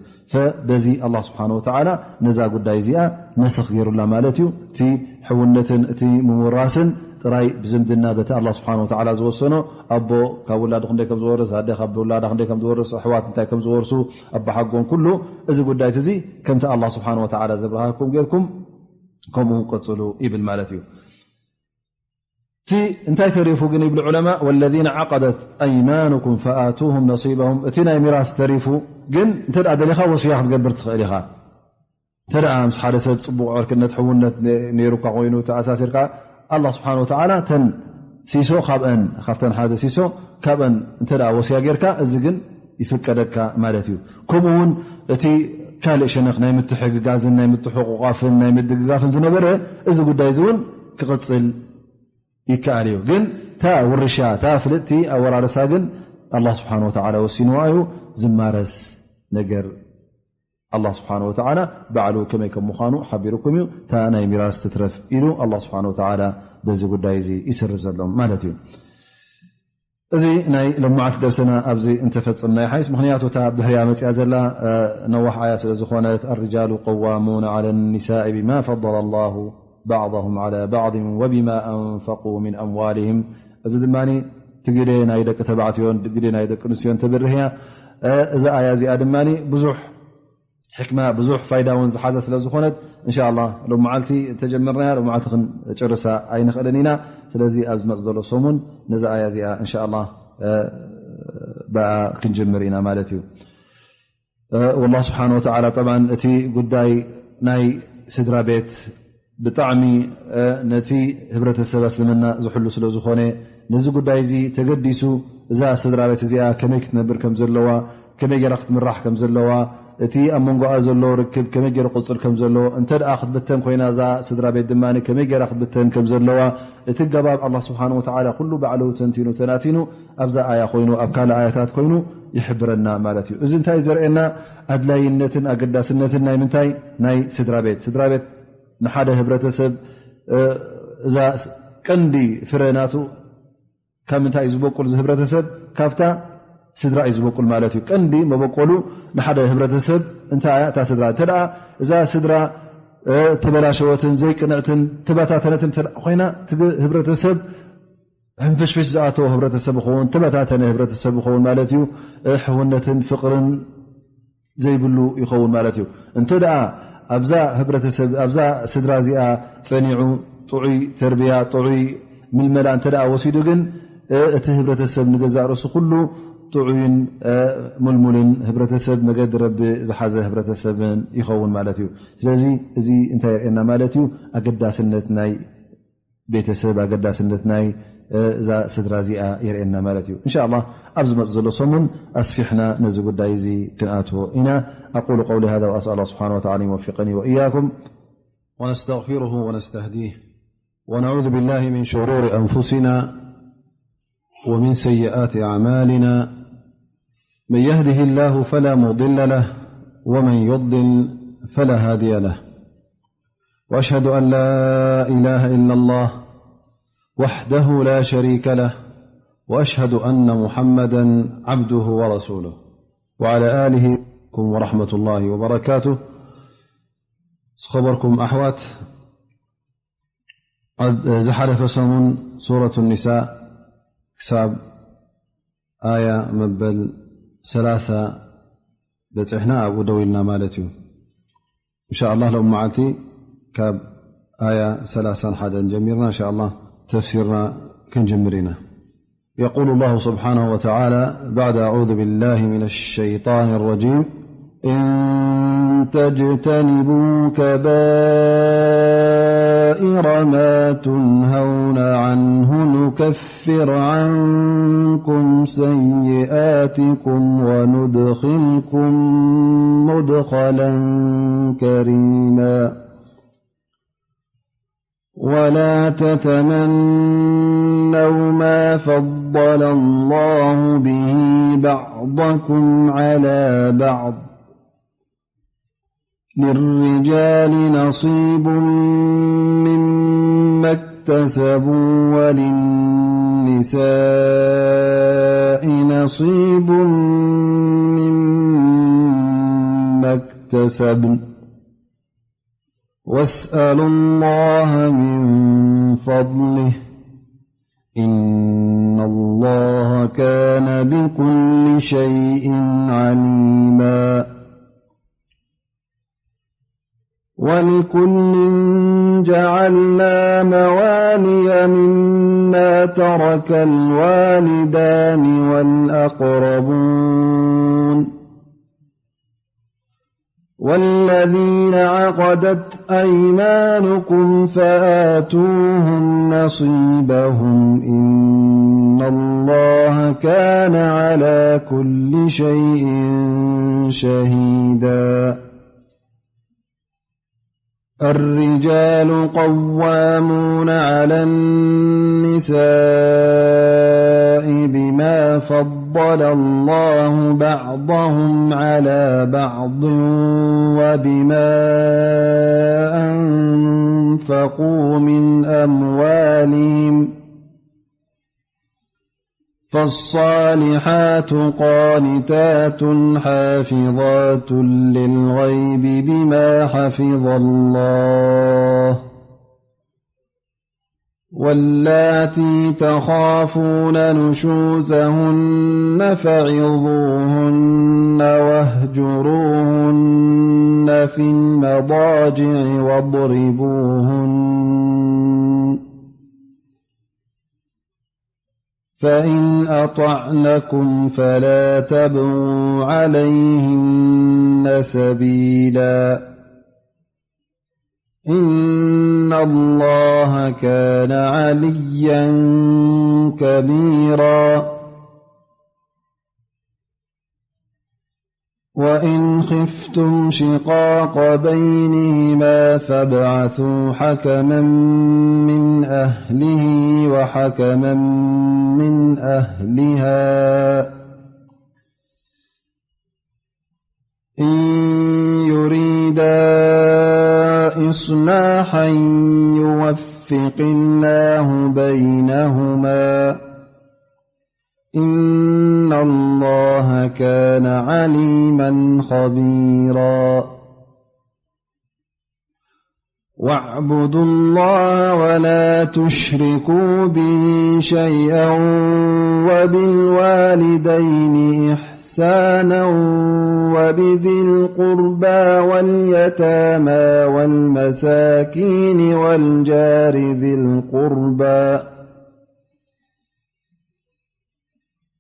በዚ ኣላ ስብሓን ወተዓላ ነዛ ጉዳይ እዚኣ ነስኽ ገይሩላ ማለት እዩ። እቲ ሕውነትን እቲ ምውራስን ጥራይ ብዝምድና በቲ ኣላ ስብሓን ወተዓላ ዝወሰኖ ኣቦ ካብ ውላዱ ክንደይ ከም ዝወርስ ኣደ ካብ ውላዳ ክንደይ ከም ዝወርስ ኣሕዋት እንታይ ከም ዝወርሱ ኣባሓጎን ኩሉ እዚ ጉዳይት እዚ ከምቲ ኣላ ስብሓን ወተዓላ ዘብርሃኩም ጌርኩም ከምኡ ቀፅሉ ይብል ማለት እዩ። እቲ እንታይ ተሪፉ ግን ይብሉ ዑለማ ወለذነ ዓቀደት ኣይማኑኩም ፈኣቱሁም ነሲበሁም እቲ ናይ ሚራስ ተሪፉ ግን እንተ ደኣ ደሊኻ ወስያ ክትገብር ትኽእል ኢኻ። እንተ ደኣ ምስ ሓደ ሰብ ፅቡቕ ዕርክነት ሕውነት ነይሩካ ኮይኑ ተኣሳሲርካ ኣላ ስብሓን ወተዓላ ተን ሲሶ ካብአን ካብተን ሓደ ሲሶ ካብአን እንተ ደኣ ወስያ ጌርካ እዚ ግን ይፍቀደካ ማለት እዩ። ከምኡ እውን እቲ ካልእ ሸነኽ ናይ ምትሕግጋዝን ናይ ምትሕቑቓፍን ናይ ምድግጋፍን ዝነበረ እዚ ጉዳይ እዚ እውን ክቕፅል ይከኣል እዩ። ግን እታ ውርሻ እታ ፍልጥቲ ኣወራርሳ ግን ኣላ ስብሓን ወተዓላ ወሲንዋ እዩ። ዝማረስ ነገር ኣላ ስብሓን ወተዓላ ባዕሉ ከመይ ከም ምዃኑ ሓቢሩኩም እዩ። እታ ናይ ሚራስ ትትረፍ ኢሉ ኣላ ስብሓን ወተዓላ በዚ ጉዳይ እዚ ይስርዘሎም ማለት እዩ። እዚ ናይ ሎማዓት ደርሰና ኣብዚ እንተፈፅምና ይሓይስ ምክንያቱ እታ ብድሕሪያ መፅያ ዘላ ነዋሕ ኣያ ስለ ዝኾነት ኣርጃሉ ቀዋሙና ዓለ ኒሳኢ ቢማ ፈضለ ላሁ بعضهم على بعض وبما أنفقوا من أموالهم። እዚ ድማ ትግደ ናይ ደቂ ተባዕትዮን ግደ ናይ ደቂ ኣንስትዮን ተብርህ እያ። እዛ ኣያ እዚኣ ድማ ብዙሕ ሕክማ ብዙሕ ፋይዳ እውን ዝሓዘ ስለ ዝኾነት፣ እንሻ ኣላ ሎም መዓልቲ ተጀመርናያ ሎም መዓልቲ ክንጨርሳ ኣይንኽእልን ኢና። ስለዚ ኣብ ዝመፅ ዘሎ ሰሙን ነዚ ኣያ እዚኣ እንሻ ኣላ ብኣ ክንጅምር ኢና ማለት እዩ። ወላ ስብሓን ወተዓላ ጠብዓን እቲ ጉዳይ ናይ ስድራ ቤት ብጣዕሚ ነቲ ህብረተሰብ ኣስልምና ዝሕሉ ስለ ዝኾነ፣ ነዚ ጉዳይ እዚ ተገዲሱ እዛ ስድራ ቤት እዚኣ ከመይ ክትነብር ከም ዘለዋ፣ ከመይ ገይራ ክትምራሕ ከም ዘለዋ፣ እቲ ኣብ መንጎኣ ዘሎ ርክብ ከመይ ገይሩ ክቕፅል ከም ዘለዎ፣ እንተ ደኣ ክትብተን ኮይና እዛ ስድራ ቤት ድማ ከመይ ገይራ ክትብተን ከም ዘለዋ፣ እቲ ገባብ ኣላ ስብሓን ወተዓላ ኩሉ ባዕሉ ተንቲኑ ተናቲኑ ኣብዛ ኣያ ኮይኑ ኣብ ካልእ ኣያታት ኮይኑ ይሕብረና ማለት እዩ። እዚ እንታይ ዘርእየና? ኣድላይነትን ኣገዳስነትን ናይ ምንታይ? ናይ ስድራ ቤት። ስድራ ቤት ንሓደ ህብረተሰብ እዛ ቀንዲ ፍረ ናቱ ካብ ምንታይ እዩ ዝበቁል? እዚ ህብረተሰብ ካብታ ስድራ እዩ ዝበቁል ማለት እዩ። ቀንዲ መበቆሉ ንሓደ ህብረተሰብ እንታይ እያ? እታ ስድራ። እንተ ደኣ እዛ ስድራ ተበላሸወትን ዘይቅንዕትን ተበታተነትን እንተ ደኣ ኮይና፣ እቲ ህብረተሰብ ሕንፍሽፍሽ ዝኣተዎ ህብረተሰብ ይኸውን፣ ተበታተነ ህብረተሰብ ይኸውን ማለት እዩ። ሕውነትን ፍቕርን ዘይብሉ ይኸውን ማለት እዩ። እንተ ደኣ ኣብዛ ህብረተሰብ፣ ኣብዛ ስድራ እዚኣ ጸኒዑ ጥዑይ ተርብያ፣ ጥዑይ ምልመላ እንተ ደኣ ወሲዱ ግን፣ እቲ ህብረተሰብ ንገዛእ ርእሱ ኩሉ ጥዑይን ምልሙልን ህብረተሰብ፣ መገዲ ረቢ ዝሓዘ ህብረተሰብን ይኸውን ማለት እዩ። ስለዚ እዚ እንታይ የርእየና ማለት እዩ? ኣገዳስነት ናይ ቤተሰብ፣ ኣገዳስነት ናይ እዛ ስድራ እዚኣ የርእየና ማለት እዩ። እንሻ ኣላ ኣብ ዝመጽእ ዘሎ ሰሙን ኣስፊሕና ነዚ ጉዳይ እዚ ክንኣትዎ ኢና። أقول قولي هذا وأسأل الله سبحانه وتعالى أن يوفقني وإياكم. ونستغفره ونستهديه، ونعوذ بالله من شرور أنفسنا ومن سيئات أعمالنا. من يهده الله فلا مضل له، ومن يضلل فلا هادي له. وأشهد أن لا إله إلا الله وحده لا شريك له، وأشهد أن محمدا عبده ورسوله، وعلى آله ورحمة الله وبركاته. ዝኸበርኩም ኣሕዋት፣ ኣብ ዝሓለፈ ሰሙን ሱረቱ ኒሳእ ክሳብ ኣያ መበል ሰላሳ በጺሕና ኣብኡ ደው ኢልና ማለት እዩ። እንሻ ኣላህ ሎም መዓልቲ ካብ ኣያ ሰላሳን ሓደን ጀሚርና እንሻ ኣላህ ተፍሲርና ክንጅምር ኢና። يقول الله سبحانه وتعالى بعد أعوذ بالله من الشيطان الرجيم: إن تجتنبوا كبائر ما تنهون عنه نكفر عنكم سيئاتكم وندخلكم مدخلا كريما. ولا تتمنوا ما فضل الله به بعضكم على بعض، للرجال نصيب مما اكتسبوا وللنساء نصيب مما اكتسبن، واسألوا الله من فضله، إن الله كان بكل شيء عليما. ولكل جعلنا موالي مما ترك الوالدان والأقربون، والذين عقدت أيمانكم فآتوهم نصيبهم، إن الله كان على كل شيء شهيدا. الرجال قوامون على النساء بما فضل الله بعضهم على بعض وبما أنفقوا من أموالهم، فالصالحات قانتات حافظات للغيب بما حفظ الله، واللاتي تخافون نشوزهن فعظوهن في المضاجع واضربوهن، فإن أطعنكم فلا تبغوا عليهن سبيلا، إن الله كان عليا كبيرا. وإن خفتم شقاق بينهما فابعثوا حكما من أهله وحكما من أهلها، إن يريدا إصلاحا يوفق الله بينهما، إن الله كان عليما خبيرا. واعبدوا الله ولا تشركوا به شيئا، وبالوالدين إحسانا، وبذي القربى واليتامى والمساكين والجار ذي القربى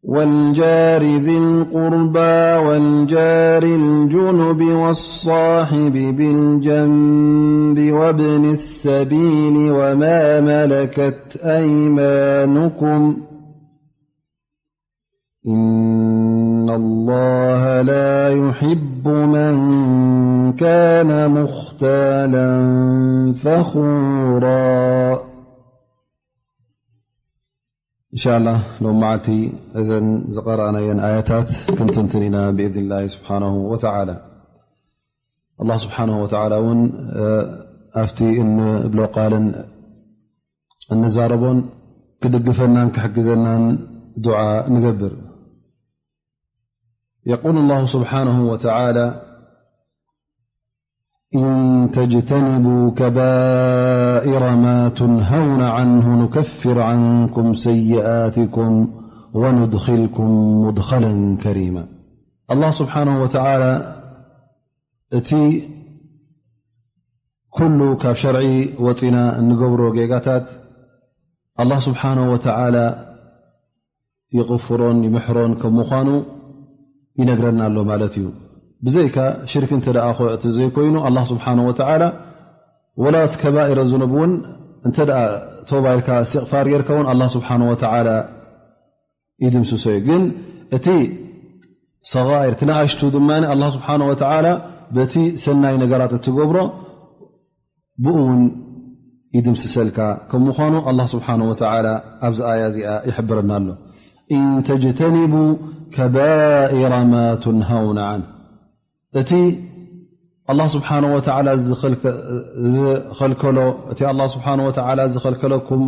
والجار ذي القربى والجار الجنب والصاحب بالجنب وابن السبيل وما ملكت أيمانكم، إن الله لا يحب من كان مختالا فخورا. እንሻላ ሎም መዓልቲ እዘን ዝቐረኣናየን ኣያታት ክንትንትን ኢና ብኢዝንላሂ ስብሓናሁ ወተዓላ። ኣላህ ስብሓናሁ ወተዓላ እውን ኣብቲ እንብሎ ቃልን እንዛረቦን ክድግፈናን ክሕግዘናን ዱዓ ንገብር። يقول الله سبحانه وتعالى: إن تجتنبوا كبائر ما تنهون عنه نكفر عنكم سيئاتكم وندخلكم مدخلا كريما. الله سبحانه وتعالى እቲ ኩሉ ካብ ሸርዒ ወፂና እንገብሮ ጌጋታት ኣላህ ስብሓንሁ ወተዓላ ይቕፍሮን ይምሕሮን ከም ምዃኑ ይነግረና ኣሎ ማለት እዩ። ብዘይካ ሽርክ እንተ ደኣ እቲ ዘይኮይኑ ኣላህ ስብሓንሁ ወተዓላ ወላ እቲ ከባኢረ ዝኑብ እውን እንተ ደኣ ተውባ ኢልካ እስትቕፋር ጌርካ እውን ኣላህ ስብሓንሁ ወተዓላ ይድምስሶ እዩ። ግን እቲ ሰጋኢር እቲ ንኣሽቱ ድማ ኣላህ ስብሓንሁ ወተዓላ በቲ ሰናይ ነገራት እትገብሮ ብኡ እውን ይድምስሰልካ ከም ምዃኑ ኣላህ ስብሓንሁ ወተዓላ ኣብዚ ኣያ እዚኣ ይሕብረና ኣሎ። إن تجتنبوا كبائر ما تنهون عنه، እቲ ኣላህ ስብሓንሁ ወተዓላ ዝኸልከ-፣ ዝኸልከሎ፣ እቲ ኣላህ ስብሓንሁ ወተዓላ ዝኸልከለኩም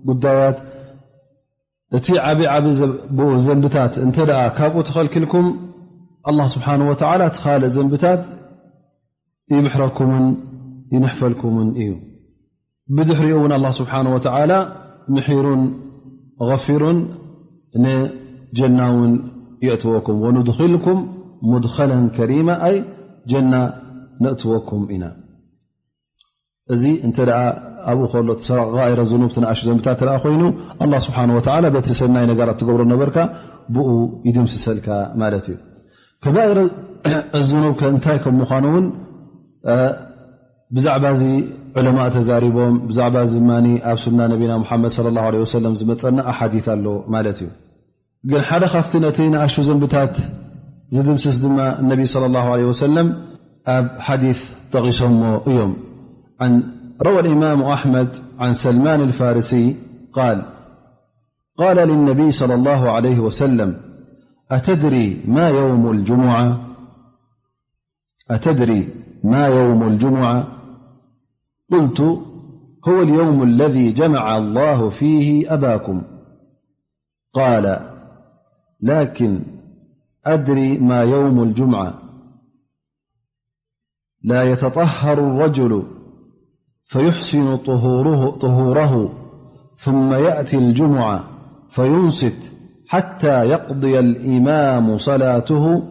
ጉዳያት፣ እቲ ዓቢ ዓቢ ዘ-፣ ብኡ ዘንብታት እንተ ደኣ ካብኡ ተኸልኪልኩም፣ ኣላህ ስብሓንሁ ወተዓላ እቲ ካልእ ዘንብታት ይምሕረኩምን ይንሕፈልኩምን እዩ። ብድሕሪኡ እውን ኣላህ ስብሓንሁ ወተዓላ ምሒሩን ገፊሩን ንጀና እውን የእትወኩም። ወኑድኺልኩም ሙድኸለን ከሪማ፣ ኣይ ጀና ነእትወኩም ኢና። እዚ እንተ ደኣ ኣብኡ ከሎ እቲ ሰጋኢረ ዝኑብ እቲ ንኣሽቱ ዘንብታት እንተ ደኣ ኮይኑ ኣላህ ስብሓንሁ ወተዓላ በቲ ሰናይ ነገራት ትገብሮ ነበርካ ብኡ ይድምስሰልካ ማለት እዩ። ከባኢር ዝኑብ ከ እንታይ ከም ምዃኑ እውን እ፣ ብዛዕባ እዚ ዑለማእ ተዛሪቦም፣ ብዛዕባ እዚ ድማ ኣብ ሱና ነቢና ሙሓመድ ሰለላሁ ዐለይሂ ወሰለም ዝመፀና ኣሓዲት ኣሎ ማለት እዩ። ግን ሓደ ካብቲ ነቲ ንኣሽቱ ዘንብታት ዝድምስስ ድማ ነቢ ሰለላሁ ዐለይሂ ወሰለም ኣብ ሓዲት ጠቒሶሞ እዮም። عن، روى الإمام أحمد عن سلمان الفارسي قال: قال للنبي صلى الله عليه وسلم: أتدري ما يوم الجمعة؟ أتدري ما يوم الجمعة؟ قلت: هو اليوم الذي جمع الله فيه أباكم. قال: لكن أدري ما يوم الجمعة. لا يتطهر الرجل فيحسن طهوره، طهوره، ثم يأتي الجمعة فينصت حتى يقضي الإمام صلاته،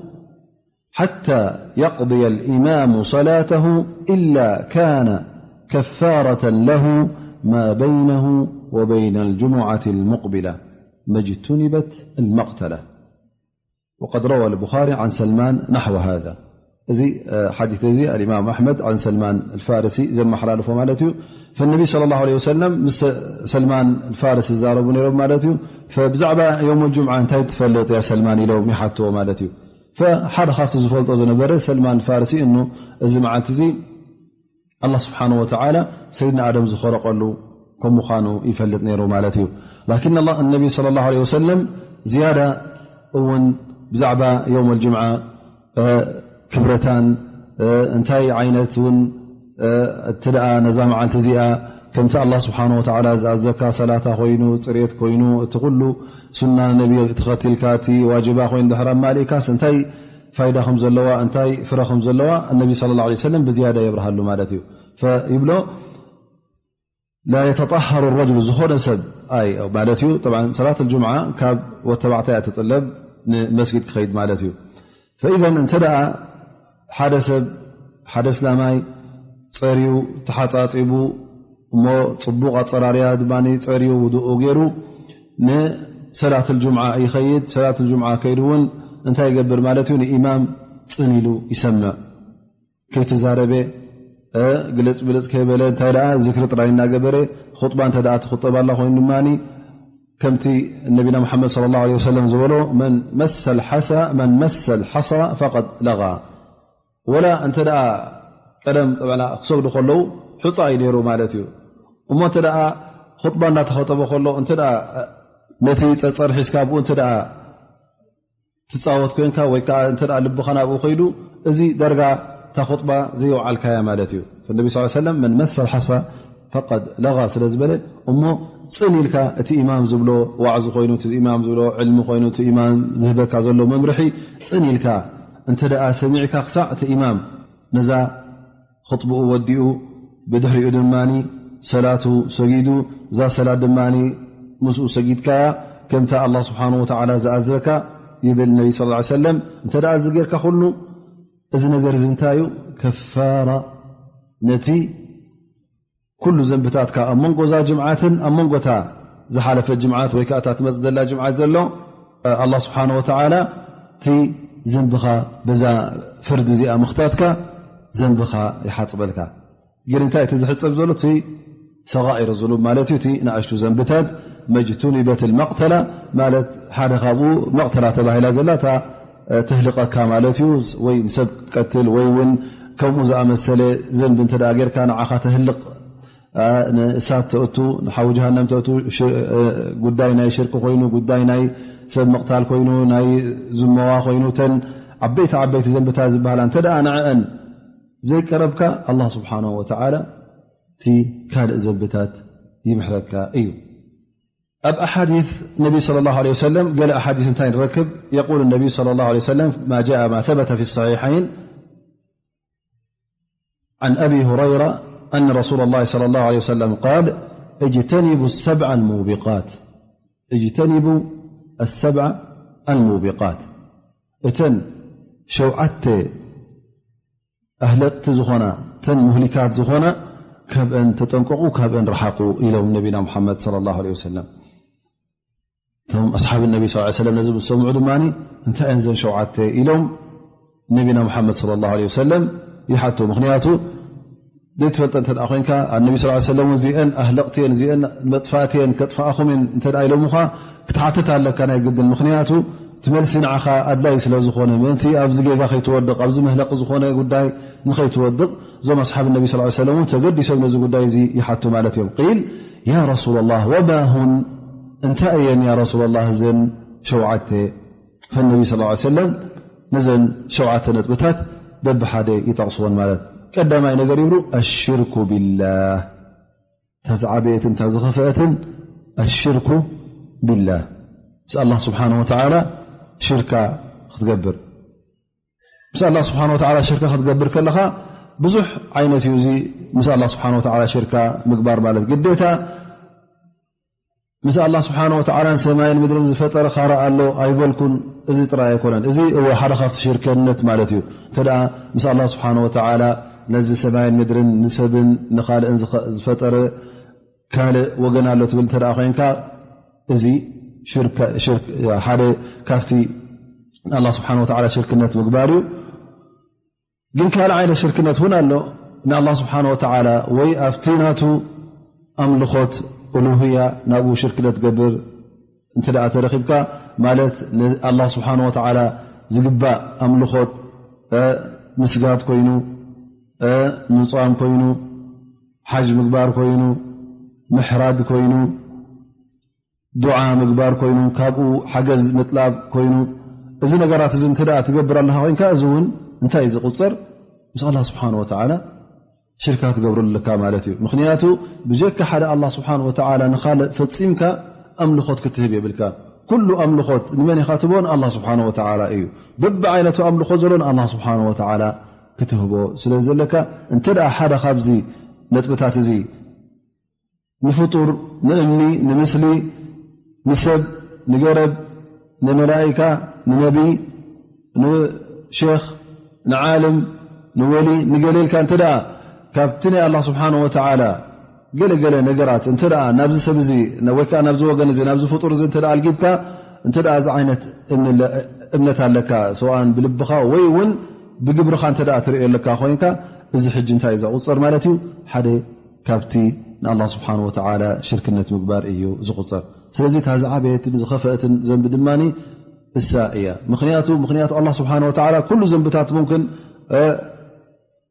حتى يقضي الإمام صلاته إلا كان كفارة له ما بينه وبين الجمعة المقبلة، ما اجتنبت المقتلة. وقد روى البخاري عن سلمان نحو هذا. እዚ ሓዲስ እዚ الإمام أحمد عن سلمان الفارسي ዘመሓላልፎ ማለት እዩ። فالنبي صلى الله عليه وسلم ምስ ሰልማን الفارسي ዝዛረቡ ነይሮም ማለት እዩ። فብዛዕባ يوم الجمعة እንታይ ትፈልጥ يا سلمان ኢሎም ይሓትዎ ማለት እዩ። فሓደ ካብቲ ዝፈልጦ ዝነበረ ሰልማን الفارسي እኑ እዚ መዓልቲ እዚ ኣላህ ስብሓን ወተዓላ ሰይድና ኣደም ዝኸረቐሉ ከም ምዃኑ ይፈልጥ ነይሩ ማለት እዩ። ላኪን ኣላህ ነቢ ሰለላሁ ዐለይሂ ወሰለም ዝያዳ እውን ብዛዕባ የውም ኣልጅምዓ ክብረታን እንታይ ዓይነት እውን እቲ ደኣ ነዛ መዓልቲ እዚኣ ከምቲ ኣላህ ስብሓን ወተዓላ ዝኣዘካ ሰላታ ኮይኑ፣ ፅሬት ኮይኑ፣ እቲ ኩሉ ሱና ነቢ ተኸቲልካ እቲ ዋጅባ ኮይኑ ድሕር ኣማሊእካስ እንታይ ፋይዳ ከም ዘለዋ እንታይ ፍረ ከም ዘለዋ ነቢ ሰለላሁ ዐለይሂ ወሰለም ብዝያዳ የብርሃሉ ማለት እዩ። ይብሎ لا يتطهر الرجل ዝኾነ ሰብ ኣይ ማለት እዩ። ጠብዓን ሰላት الجمعة ካብ ወተባዕታይ እያ ትጥለብ ንመስጊድ ክኸይድ ማለት እዩ። فإذا እንተ ደኣ ሓደ ሰብ ሓደ እስላማይ ጸርዩ ተሓጻጺቡ እሞ ጽቡቕ ኣጸራርያ ድማ ጸርዩ ውዱኡ ገይሩ ንሰላት الجمعة ይኸይድ። ሰላት الجمعة ከይዱ እውን እንታይ ይገብር ማለት እዩ? ንኢማም ጽን ኢሉ ይሰምዕ። ከይተዛረበ ግልጽ ብልጽ ከይበለ እንታይ ደኣ ዝክሪ ጥራይ እናገበረ ኹጥባ እንተ ደኣ ትኹጠብ ኣላ ኮይኑ ድማ ከምቲ ነቢና ሙሓመድ ሰለላሁ ዐለይሂ ወሰለም ዝበሎ መን መሰል ሓሳ መን መሰል ሓሳ ፈቀድ ለጋ። ወላ እንተ ደኣ ቀደም ጠብዕና ክሰግዱ ከለዉ ሑፃ እዩ ነይሩ ማለት እዩ። እሞ እንተ ደኣ ኹጥባ እናተኸጠበ ከሎ እንተ ደኣ ነቲ ፀፀር ሒዝካ ብኡ እንተ ደኣ ትጻወት ኮይንካ ወይ ከዓ እንተ ደኣ ልብኻ ናብኡ ከይዱ እዚ ደርጋ እታ ኹጥባ ዘየውዓልካያ ማለት እዩ። ነቢ ስ ሰለም መን መሰል ሓሳ ፈቀድ ለጋ ስለ ዝበለ እሞ ጽን ኢልካ እቲ ኢማም ዝብሎ ዋዕዚ ኮይኑ እቲ ኢማም ዝብሎ ዕልሚ ኮይኑ እቲ ኢማም ዝህበካ ዘሎ መምርሒ ጽን ኢልካ እንተ ደኣ ሰሚዕካ ክሳዕ እቲ ኢማም ነዛ ኽጥብኡ ወዲኡ ብድሕሪኡ ድማ ሰላቱ ሰጊዱ እዛ ሰላት ድማ ምስኡ ሰጊድካያ ከምታ ኣላህ ስብሓን ወተዓላ ዝኣዘካ ይብል ነቢ ስ ሰለም። እንተ ደኣ እዚ ጌርካ ኩሉ እዚ ነገር እዚ እንታይ እዩ? ከፋራ ነቲ ኩሉ ዘንብታትካ ኣብ መንጎ እዛ ጅምዓትን ኣብ መንጎታ ዝሓለፈት ጅምዓት ወይ ከዓ እታ ትመፅእ ዘላ ጅምዓት ዘሎ ኣላህ ስብሓን ወተዓላ እቲ ዘንብኻ በዛ ፍርዲ እዚኣ ምኽታትካ ዘንብኻ ይሓፅበልካ። ግን እንታይ እቲ ዝሕፀብ ዘሎ እቲ ሰጋኢር ዝኑብ ማለት እዩ። እቲ ንኣሽቱ ዘንብታት መጅቱኒበት መቅተላ ማለት ሓደ ካብኡ መቅተላ ተባሂላ ዘላ እታ ትህልቀካ ማለት እዩ። ወይ ንሰብ ክትቀትል ወይ እውን ከምኡ ዝኣመሰለ ዘንቢ እንተ ጌርካ ንዓኻ ተህልቅ ንእሳት ተእቱ ንሓዊ ጀሃነም ተእቱ ጉዳይ ናይ ሽርክ ኮይኑ ጉዳይ ናይ ሰብ ምቕታል ኮይኑ ናይ ዝመዋ ኮይኑ ተን ዓበይቲ ዓበይቲ ዘንብታት ዝበሃላ እንተ ደኣ ንዕአን ዘይቀረብካ ኣላህ ስብሓንሁ ወተዓላ እቲ ካልእ ዘንብታት ይምሕረካ እዩ። ኣብ ኣሓዲት ነቢ صلى الله عليه وسلم ገለ ኣሓዲት እንታይ ንረክብ? يقول النبي صلى الله عليه وسلم ما جاء ما ثبت في الصحيحين عن أبي هريرة أن رسول الله صلى الله عليه وسلم قال اجتنبوا السبع الموبقات اجتنبوا السبع الموبقات እተን ሸውዓተ ኣህለቅቲ ዝኾና እተን ሙህሊካት ዝኾና ካብአን ተጠንቀቑ ካብአን ረሓቑ ኢሎም ነቢና ሙሓመድ صلى الله عليه وسلم። እቶም ኣስሓብ ነቢ صلى الله عليه وسلم ነዚ ምስ ሰምዑ ድማ እንታይ እየን ዘን ሸውዓተ ኢሎም ነቢና ሙሓመድ صلى الله عليه وسلم ይሓቱ። ምኽንያቱ ዘይትፈልጠ እንተ ኮይንካ ኣነቢ صلى الله عليه وسلم እዚአን ኣህለቅቲ እየን እዚአን መጥፋእቲ እየን ከጥፋእኹም እየን እንተ ኢሎምኻ ክትሓትት ኣለካ ናይ ግድን። ምኽንያቱ እቲ መልሲ ንዓኻ ኣድላይ ስለ ዝኾነ ምእንቲ ኣብዚ ጌጋ ከይትወድቕ ኣብዚ መህለቂ ዝኾነ ጉዳይ ንኸይትወድቕ እዞም ኣስሓብ ነቢ صلى الله عليه وسلم እውን ተገዲሶም ነዚ ጉዳይ እዚ ይሓቱ ማለት እዮም። ቂል ያ رسول الله وما هن እንታይ እየን ያ رسول الله እዘን ሸውዓተ فالنبي صلى الله عليه وسلم ነዘን ሸውዓተ ነጥብታት በብሓደ ይጠቕስወን ማለት ቀዳማይ ነገር ይብሉ الشرك بالله እታ ዝዓበየትን እታ ዝኸፍአትን الشرك بالله ምስ ኣላህ ስብሓን ወተዓላ ሽርካ ክትገብር ምስ ኣላህ ስብሓን ወተዓላ ሽርካ ክትገብር ከለኻ ብዙሕ ዓይነት እዩ እዚ ምስ ኣላህ ስብሓን ወተዓላ ሽርካ ምግባር ማለት ግዴታ ምስ ኣላህ ስብሓን ወተዓላን ሰማይን ምድርን ዝፈጠረ ካልእ ኣሎ ኣይበልኩን። እዚ ጥራይ ኣይኮነን። እዚ እወ ሓደ ካብቲ ሽርከነት ማለት እዩ። እንተ ደኣ ምስ ኣላህ ስብሓን ወተዓላ ነዚ ሰማይን ምድርን ንሰብን ንኻልእን ዝኸ-፣ ዝፈጠረ ካልእ ወገን ኣሎ ትብል እንተ ደኣ ኮይንካ፣ እዚ ሽርክ፣ ሽርክ፣ ሓደ ካብቲ ንኣላህ ስብሓን ወተዓላ ሽርክነት ምግባር እዩ። ግን ካልእ ዓይነት ሽርክነት እውን ኣሎ። ንኣላህ ስብሓን ወተዓላ ወይ ኣብቲ ናቱ ኣምልኾት ኡሉህያ ናብኡ ሽርክነት ገብር እንተ ደኣ ተረኺብካ፣ ማለት ንኣላህ ስብሓን ወተዓላ ዝግባእ ኣምልኾት፣ እ፣ ምስጋድ ኮይኑ፣ እ፣ ምጽዋም ኮይኑ፣ ሓጅ ምግባር ኮይኑ፣ ምሕራድ ኮይኑ፣ ዱዓ ምግባር ኮይኑ፣ ካብኡ ሓገዝ ምጥላብ ኮይኑ፣ እዚ ነገራት እዚ እንተ ደኣ ትገብር ኣለኻ ኮይንካ፣ እዚ እውን እንታይ እዩ ዝቑጸር? ምስ ኣላህ ስብሓን ወተዓላ ሽርካ ትገብረሉ ኣለካ ማለት እዩ። ምኽንያቱ ብጀካ ሓደ ኣላህ ስብሓን ወተዓላ ንኻልእ ፈጺምካ ኣምልኾት ክትህብ የብልካ። ኩሉ ኣምልኾት ንመን ኢኻ ትህቦ? ንኣላህ ስብሓን ወተዓላ እዩ። በብዓይነቱ ኣምልኾ ዘሎ ንኣላህ ስብሓን ወተዓላ ክትህቦ ስለ ዘለካ፣ እንተ ደኣ ሓደ ካብዚ ነጥብታት እዚ ንፍጡር፣ ንእምኒ፣ ንምስሊ፣ ንሰብ፣ ንገረብ፣ ንመላኢካ፣ ንነቢይ፣ ንሼኽ፣ ንዓልም፣ ንወሊ፣ ንገሌልካ እንተ ደኣ ካብቲ ናይ ኣላህ ስብሓን ወተዓላ ገለ ገለ ነገራት እንተ ደኣ ናብዚ ሰብ እዚ ወይ ከኣ ናብዚ ወገን እዚ ናብዚ ፍጡር እዚ እንተ ደኣ ኣልጊብካ እንተ ደኣ እዚ ዓይነት እምንለ-፣ እምነት ኣለካ፣ ሰዋእን ብልብኻ ወይ እውን ብግብርኻ እንተ ደኣ ትርእዮ ኣለካ ኮይንካ፣ እዚ ሕጂ እንታይ እዩ ዘቑጽር ማለት እዩ? ሓደ ካብቲ ንኣላህ ስብሓን ወተዓላ ሽርክነት ምግባር እዩ ዝቑጸር። ስለዚ እታ ዝዓበየትን ዝኸፈአትን ዘንቢ ድማ እሳ እያ። ምኽንያቱ፣ ምኽንያቱ ኣላህ ስብሓን ወተዓላ ኩሉ ዘንብታት ሙምክን፣ እ፣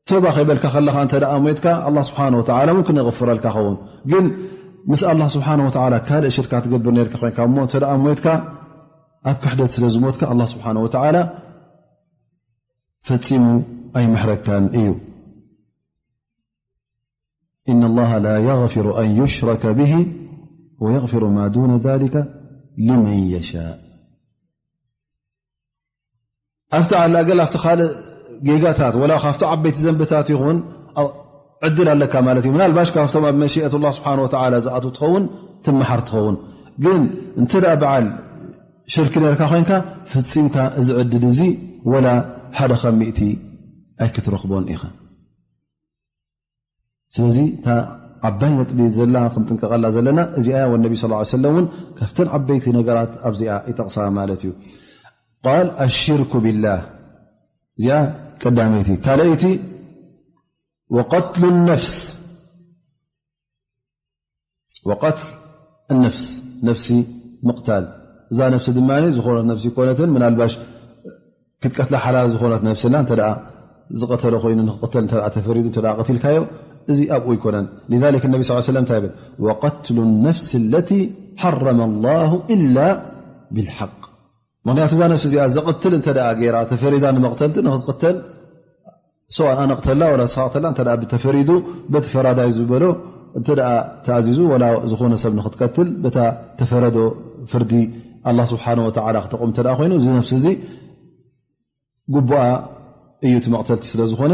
ቶባ ከይበልካ ከለኻ እንተ ደኣ ሞይትካ፣ ኣላህ ስብሓን ወተዓላ ሙምክን የቕፍረልካ ኸውን። ግን ምስ ኣላህ ስብሓን ወተዓላ ካልእ ሽርካ ትገብር ነርካ ኮይንካ እሞ እንተ ደኣ ሞይትካ፣ ኣብ ክሕደት ስለ ዝሞትካ ኣላህ ስብሓን ወተዓላ ፈጺሙ ኣይምሕረካን እዩ። إن الله لا يغفر أن يشرك به ويغفر ما دون ذلك لمن يشاء። ኣብቲ ኣላ ገል ኣብቲ ካልእ ጌጋታት ወላ ካብቲ ዓበይቲ ዘንብታት ይኹን ኣ-፣ ዕድል ኣለካ ማለት እዩ። ምናልባሽ ካብቶም ኣብ መሽየት ኣላህ ስብሓን ወተዓላ ዝኣትዉ ትኸውን፣ ትመሓር ትኸውን። ግን እንተ ደኣ በዓል ሽርክ ነርካ ኮይንካ፣ ፈጺምካ እዚ ዕድል እዚ ወላ ሓደ ካብ ሚእቲ ኣይክትረኽቦን ኢኻ። ስለዚ እታ ዓባይ ነጥቢ ዘላ ክንጥንቀቐላ ዘለና እዚኣ እያ። ወነቢ ሰለላሁ ዐለይሂ ወሰለም እውን ካብተን ዓበይቲ ነገራት ኣብዚኣ ይጠቕሳ ማለት እዩ። ቃል ኣሽርኩ ቢላህ፣ እዚኣ ቀዳመይቲ። ካልኣይቲ ወቀትሉ ነፍስ፣ ወቀትል ነፍስ፣ ነፍሲ ምቕታል። እዛ ነፍሲ ድማ ዝኾነት ነፍሲ ይኮነትን፣ ምናልባሽ ክትቀትላ ሓላል ዝኾነት ነፍሲ ኣላ። እንተ ደኣ ዝቐተለ ኮይኑ ንክቕተል እንተ ደኣ ተፈሪዱ፣ እንተ ደኣ ቀቲልካዮ፣ እዚ ኣብኡ ኣይኮነን። لذلك النبي صلى الله عليه وسلم እንታይ ይብል? وقتل النفس التي حرم الله إلا بالحق። ምኽንያቱ እዛ ነፍሲ እዚኣ ዘቕትል እንተ ደኣ ገይራ፣ ተፈሪዳ ንመቕተልቲ ንክትቕተል፣ ሰዋን ኣነ ቅተላ ወላ ንስኻ ቅተላ እንተ ደኣ ብተፈሪዱ፣ በቲ ፈራዳይ ዝበሎ እንተ ደኣ ተኣዚዙ፣ ወላ ዝኾነ ሰብ ንክትቀትል በታ ተፈረዶ ፍርዲ ኣላህ ስብሓነ ወተዓላ ክተቑም እንተ ደኣ ኮይኑ፣ እዚ ነፍሲ እዚ ግቡኣ እዩ፣ እቲ መቕተልቲ ስለ ዝኾነ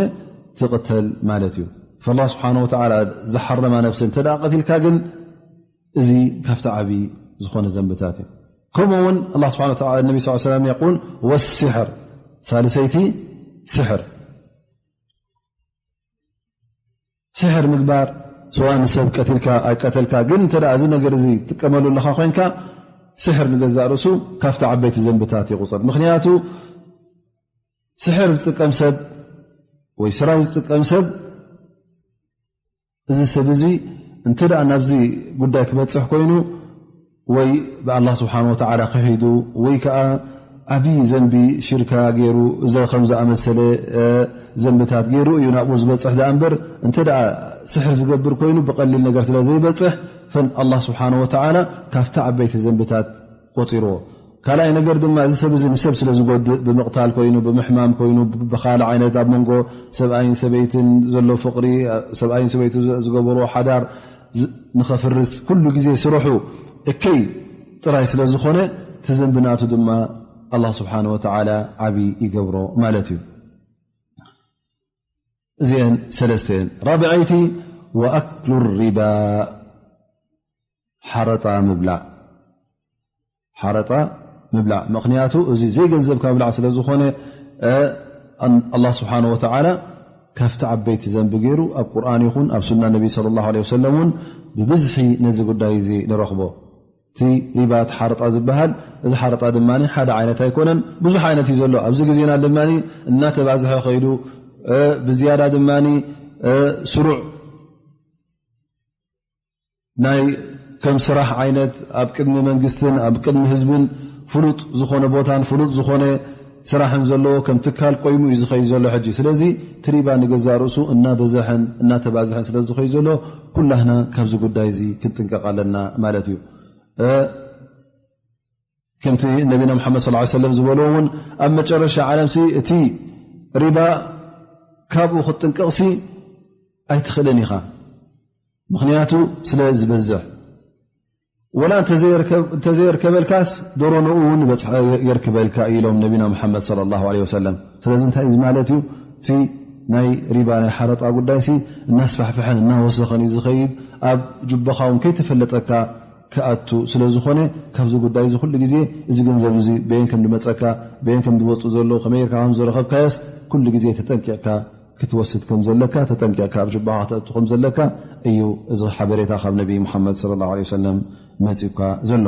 ትቕተል ማለት እዩ። ፈላህ ስብሓነ ወተዓላ ዝሓረማ ነፍሲ እንተ ደኣ ቀቲልካ ግን፣ እዚ ካብቲ ዓቢ ዝኾነ ዘንብታት እዩ። ከምኡ እውን ኣላህ ስብሓነ ወተዓላ፣ ነቢ ሰለላሁ ዐለይሂ ወሰለም የቁል፣ ወስሕር፣ ሳልሰይቲ ስሕር። ስሕር ምግባር፣ ስዋእ ንሰብ ቀቲልካ ኣይቀተልካ፣ ግን እንተ ደኣ እዚ ነገር እዚ ትጥቀመሉ ኣለኻ ኮይንካ፣ ስሕር ንገዛእ ርእሱ ካብቲ ዓበይቲ ዘንብታት ይቑጸር። ምኽንያቱ፣ ስሕር ዝጥቀም ሰብ ወይ ስራይ ዝጥቀም ሰብ፣ እዚ ሰብ እዚ እንተ ደኣ ናብዚ ጉዳይ ክበጽሕ ኮይኑ፣ ወይ ብኣላህ ስብሓነ ወተዓላ ክሒዱ፣ ወይ ከኣ ዓብዪ ዘንቢ ሽርካ ገይሩ፣ እዚ ከም ዝኣመሰለ፣ እ፣ ዘንብታት ገይሩ እዩ ናብኡ ዝበጽሕ ደኣ እምበር፣ እንተ ደኣ ስሕር ዝገብር ኮይኑ፣ ብቐሊል ነገር ስለ ዘይበጽሕ፣ ፈን ኣላህ ስብሓነ ወተዓላ ካብቲ ዓበይቲ ዘንብታት ቆጺርዎ። ካልኣይ ነገር ድማ፣ እዚ ሰብ እዚ ንሰብ ስለ ዝጎድእ፣ ብምቕታል ኮይኑ፣ ብምሕማም ኮይኑ፣ ብ-፣ ብኻልእ ዓይነት ኣብ መንጎ ሰብኣይን ሰበይትን ዘሎ ፍቕሪ፣ ሰብኣይን ሰበይቱ ዝ-፣ ዝገበርዎ ሓዳር ዝ-፣ ንኸፍርስ ኩሉ ግዜ ስርሑ እከይ ጥራይ ስለ ዝኾነ፣ እቲ ዘንቢ ናቱ ድማ ኣላህ ስብሓነ ወተዓላ ዓቢ ይገብሮ ማለት እዩ። እዚአን ሰለስተ እየን። ራብዐይቲ፣ ወኣክሉ ሪባ። ሓረጣ ምብላዕ ሓረጣ ምብላዕ። ምኽንያቱ እዚ ዘይገንዘብካ ምብላዕ ስለ ዝኾነ፣ ኣላህ ስብሓነ ወተዓላ ካብቲ ዓበይቲ ዘንቢ ገይሩ ኣብ ቁርኣን ይኹን ኣብ ሱና ነቢ ሰለላሁ ዐለይሂ ወሰለም እውን ብብዝሒ ነዚ ጉዳይ እዚ ንረኽቦ። እቲ ሪባ፣ እቲ ሓረጣ ዝበሃል፣ እዚ ሓረጣ ድማ ሓደ ዓይነት ኣይኮነን፣ ብዙሕ ዓይነት እዩ ዘሎ። ኣብዚ ግዜና ድማ እናተባዝሐ ከይዱ፣ ብዝያዳ ድማ ስሩዕ ናይ ከም ስራሕ ዓይነት ኣብ ቅድሚ መንግስትን ኣብ ቅድሚ ህዝብን ፍሉጥ ዝኾነ ቦታን ፍሉጥ ዝኾነ ስራሕን ዘለዎ ከም ትካል ቆይሙ እዩ ዝኸይድ ዘሎ ሕጂ። ስለዚ እቲ ሪባ ንገዛእ ርእሱ እናበዘሐን እናተባዝሐን ስለ ዝኸይድ ዘሎ፣ ኩላህና ካብዚ ጉዳይ እዚ ክንጥንቀቕ ኣለና ማለት እዩ። ከምቲ ነቢና መሓመድ ሰለላሁ ዐለይሂ ወሰለም ዝበልዎ እውን፣ ኣብ መጨረሻ ዓለምሲ እቲ ሪባ ካብኡ ክትጥንቀቕሲ ኣይትኽእልን ኢኻ። ምኽንያቱ ስለ ዝበዝሕ፣ ወላ እንተዘየርከብ-፣ እንተዘየርከበልካስ ዶሮ ንኡ እውን ይበጽሐ፣ የርክበልካ እዩ ኢሎም ነቢና መሓመድ ሰለላሁ ዐለይሂ ወሰለም። ስለዚ እንታይ እዚ ማለት እዩ? እቲ ናይ ሪባ ናይ ሓረጣ ጉዳይሲ እናስፋሕፍሐን እናወሰኸን እዩ ዝኸይድ። ኣብ ጁባኻ እውን ከይተፈለጠካ ክኣቱ ስለ ዝኾነ፣ ካብዚ ጉዳይ እዚ ኩሉ ግዜ እዚ ገንዘብ እዚ በየን ከም ዝመጸካ፣ በየን ከም ዝወጽእ ዘሎ፣ ከመይ ጌርካ ከም ዝረኸብካዮስ ኩሉ ግዜ ተጠንቂቕካ ክትወስድ ከም ዘለካ፣ ተጠንቂቕካ ኣብ ጁባኻ ከተእቱ ከም ዘለካ እዩ እዚ ሓበሬታ ካብ ነቢ ሙሓመድ ሰለላሁ ዐለይሂ ወሰለም መጺኡካ ዘሎ።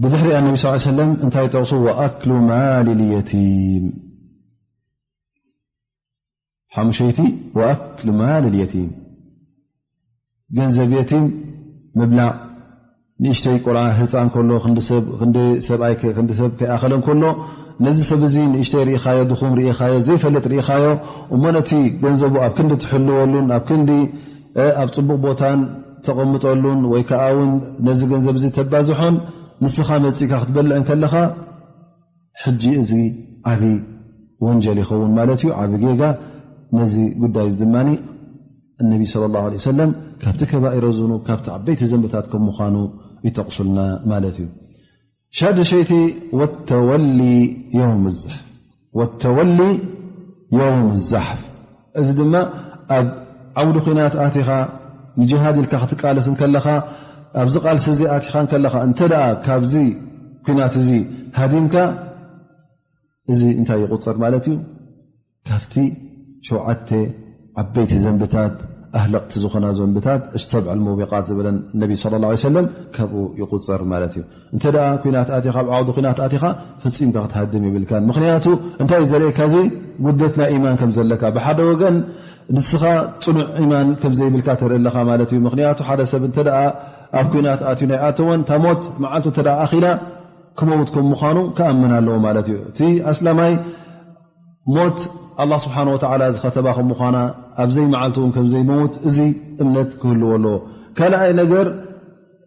ብድሕሪኣ ነቢ ሰለላሁ ዐለይሂ ወሰለም እንታይ ጠቕሱ? ወኣክሉ ማሊ ልየቲም። ሓሙሸይቲ፣ ወኣክሉ ማል ልየቲም፣ ገንዘብ የቲም ምብላዕ። ንእሽተይ ቆልዓ ህፃን ከሎ፣ ክንዲ ሰብ፣ ክንዲ ሰብኣይ ከ-፣ ክንዲ ሰብ ከይኣኸለ እንከሎ፣ ነዚ ሰብ እዚ ንእሽተይ ርኢኻዮ፣ ድኹም ርኢኻዮ፣ ዘይፈልጥ ርኢኻዮ፣ እሞ ነቲ ገንዘቡ ኣብ ክንዲ ትሕልወሉን ኣብ ክንዲ፣ እ፣ ኣብ ፅቡቕ ቦታን ተቐምጠሉን ወይ ከዓ እውን ነዚ ገንዘብ እዚ ተባዝሖን ንስኻ መፂእካ ክትበልዕ እንከለኻ፣ ሕጂ እዚ ዓቢ ወንጀል ይኸውን ማለት እዩ፣ ዓቢ ጌጋ። ነዚ ጉዳይ እዚ ድማ እነቢ ሰለላሁ ዐለይሂ ወሰለም ካብቲ ከባኢረ ዙኑብ፣ ካብቲ ዓበይቲ ዘንብታት ከም ምዃኑ ይጠቕሱልና ማለት እዩ። ሻድሸይቲ፣ ወተወሊ የውም ዛሕፍ፣ ወተወሊ የውም ዛሕፍ። እዚ ድማ ኣብ ዓውዲ ኲናት ኣቲኻ ንጅሃድ ኢልካ ክትቃለስ እንከለኻ፣ ኣብዚ ቃልሲ እዚ ኣቲኻ እንከለኻ፣ እንተ ደኣ ካብዚ ኲናት እዚ ሃዲምካ፣ እዚ እንታይ ይቑጸር ማለት እዩ? ካብቲ ሸውዓተ ዓበይቲ ዘንብታት፣ ኣህለቕቲ ዝኾና ዘንብታት፣ ሰብዐል ሙቢቓት ዝበለን ነቢ ሰለላሁ ዐለይሂ ወሰለም፣ ካብኡ ይቑጸር ማለት እዩ። እንተ ደኣ ኲናት ኣቲኻ፣ ኣብ ዓውዲ ኲናት ኣቲኻ፣ ፈጺምካ ክትሃድም የብልካን። ምኽንያቱ እንታይ እዩ ዘርእየካ? እዚ ጉድለት ናይ ኢማን ከም ዘለካ። ብሓደ ወገን ንስኻ ጽኑዕ ኢማን ከም ዘይብልካ ተርኢ ኣለኻ ማለት እዩ። ምኽንያቱ ሓደ ሰብ እንተ ደኣ ኣብ ኲናት ኣትዩ ናይ ኣተወን፣ እታ ሞት መዓልቱ እንተ ደኣ ኣኺላ፣ ክመውት ከም ምዃኑ ክኣምን ኣለዎ ማለት እዩ። እቲ ኣስላማይ ሞት ኣላህ ስብሓነ ወተዓላ ዝኸተባ ከም ምዃና፣ ኣብ ዘይመዓልቱ እውን ከም ዘይመውት፣ እዚ እምነት ክህልዎ ኣለዎ። ካልኣይ ነገር፣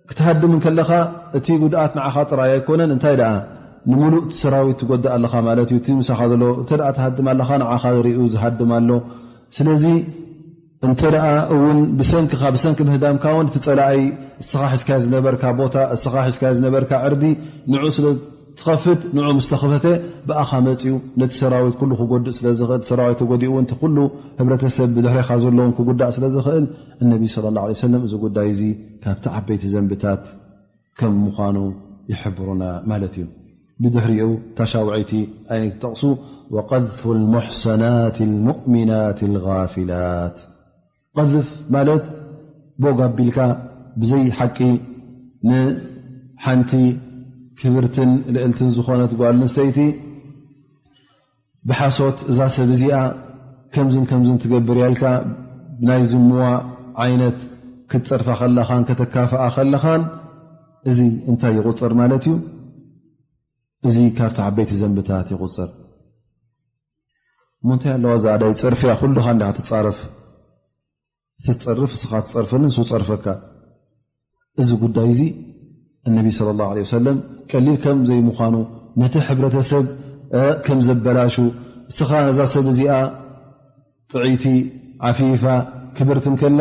ክትሃድም እንከለኻ እቲ ጉድኣት ንዓኻ ጥራይ ኣይኮነን፣ እንታይ ደኣ ንምሉእ እቲ ሰራዊት ትጎድእ ኣለኻ ማለት እዩ። እቲ ምሳኻ ዘሎ እንተ ደኣ ትሃድም ኣለኻ፣ ንዓኻ ሪኡ ዝሃድም ኣሎ። ስለዚ እንተ ደኣ እውን ብሰንክኻ፣ ብሰንኪ ምህዳምካ እውን እቲ ጸላኣይ፣ እስኻ ሒዝካዮ ዝነበርካ ቦታ፣ እስኻ ሒዝካዮ ዝነበርካ ዕርዲ ንዑ ስለ ትኸፍት፣ ንዑ ምስ ተኸፈተ ብኣኻ መጺኡ ነቲ ሰራዊት ኩሉ ክጎድእ ስለ ዝኽእል፣ እቲ ሰራዊት ተጎዲኡ እውን እቲ ኩሉ ህብረተሰብ ብድሕሬኻ ዘሎ እውን ክጉዳእ ስለ ዝኽእል፣ እነቢ ሰለላሁ ዐለይሂ ወሰለም እዚ ጉዳይ እዚ ካብቲ ዓበይቲ ዘንብታት ከም ምዃኑ ይሕብሩና ማለት እዩ። ብድሕሪኡ እታ ሻውዐይቲ ኣይነት ጠቕሱ፣ ወቀዝፉ ልሙሕሰናት ልሙእሚናት ልጋፊላት። ቀዝፍ ማለት ቦግ ኣቢልካ ብዘይ ሓቂ ንሓንቲ ክብርትን ልዕልትን ዝኾነት ጓል ኣንስተይቲ ብሓሶት፣ እዛ ሰብ እዚኣ ከምዝን ከምዝን ትገብር እያ ኢልካ ብናይ ዝምዋ ዓይነት ክትጸርፋ ከለኻን ከተካፍኣ ከለኻን፣ እዚ እንታይ ይቑጸር ማለት እዩ? እዚ ካብቲ ዓበይቲ ዘንብታት ይቑጸር። እሞ እንታይ ኣለዋ እዛ ኣዳይ ጸርፊ እያ፣ ኩልኻ እንዲኻ ትጻረፍ። እቲ ትጸርፍ፣ እስኻ ትጸርፈኒ፣ ንሱ ጸርፈካ። እዚ ጉዳይ እዚ እነቢ ሰለላሁ ዐለይሂ ወሰለም ቀሊል ከም ዘይምዃኑ፣ ነቲ ሕብረተሰብ፣ እ፣ ከም ዘበላሹ፣ እስኻ ነዛ ሰብ እዚኣ ጥዕይቲ፣ ዓፊፋ፣ ክብርቲ እንከላ፣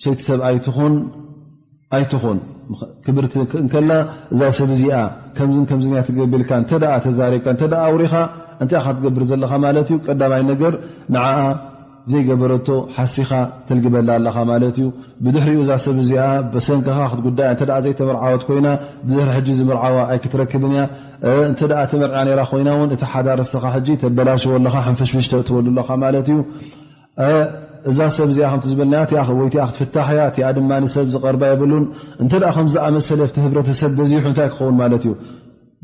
ሰይቲ ሰብኣይ ትኹን ኣይትኹን፣ ክብርቲ እንከላ፣ እዛ ሰብ እዚኣ ከምዝን ከምዝን እያ ትገብልካ፣ እንተ ደኣ ተዛሪብካ፣ እንተ ደኣ ኣውሪኻ፣ እንታይ ኢኻ ትገብር ዘለኻ ማለት እዩ? ቀዳማይ ነገር ንዓኣ ዘይገበረቶ ሓሲኻ ተልግበላ ኣለኻ ማለት እዩ። ብድሕሪኡ እዛ ሰብ እዚኣ ብሰንክኻ ክትጉዳያ እንተ ደኣ ዘይተመርዓወት ኮይና፣ ብድሕሪ ሕጂ ዝምርዓዋ ኣይክትረክብን እያ። እ፣ እንተ ደኣ ተመርዕያ ነይራ ኮይና እውን፣ እቲ ሓዳር እስኻ ሕጂ ተበላሽዎ ኣለኻ፣ ሕንፍሽፍሽ ተእትወሉ ኣለኻ ማለት እዩ። እ፣ እዛ ሰብ እዚኣ ከምቲ ዝበልናያ፣ እቲኣ ወይቲኣ ክትፍታሕ እያ። እቲኣ ድማ ንሰብ ዝቐርባ የብሉን። እንተ ደኣ ከም ዝኣመሰለ ኣብቲ ህብረተሰብ በዚሑ እንታይ ክኸውን ማለት እዩ?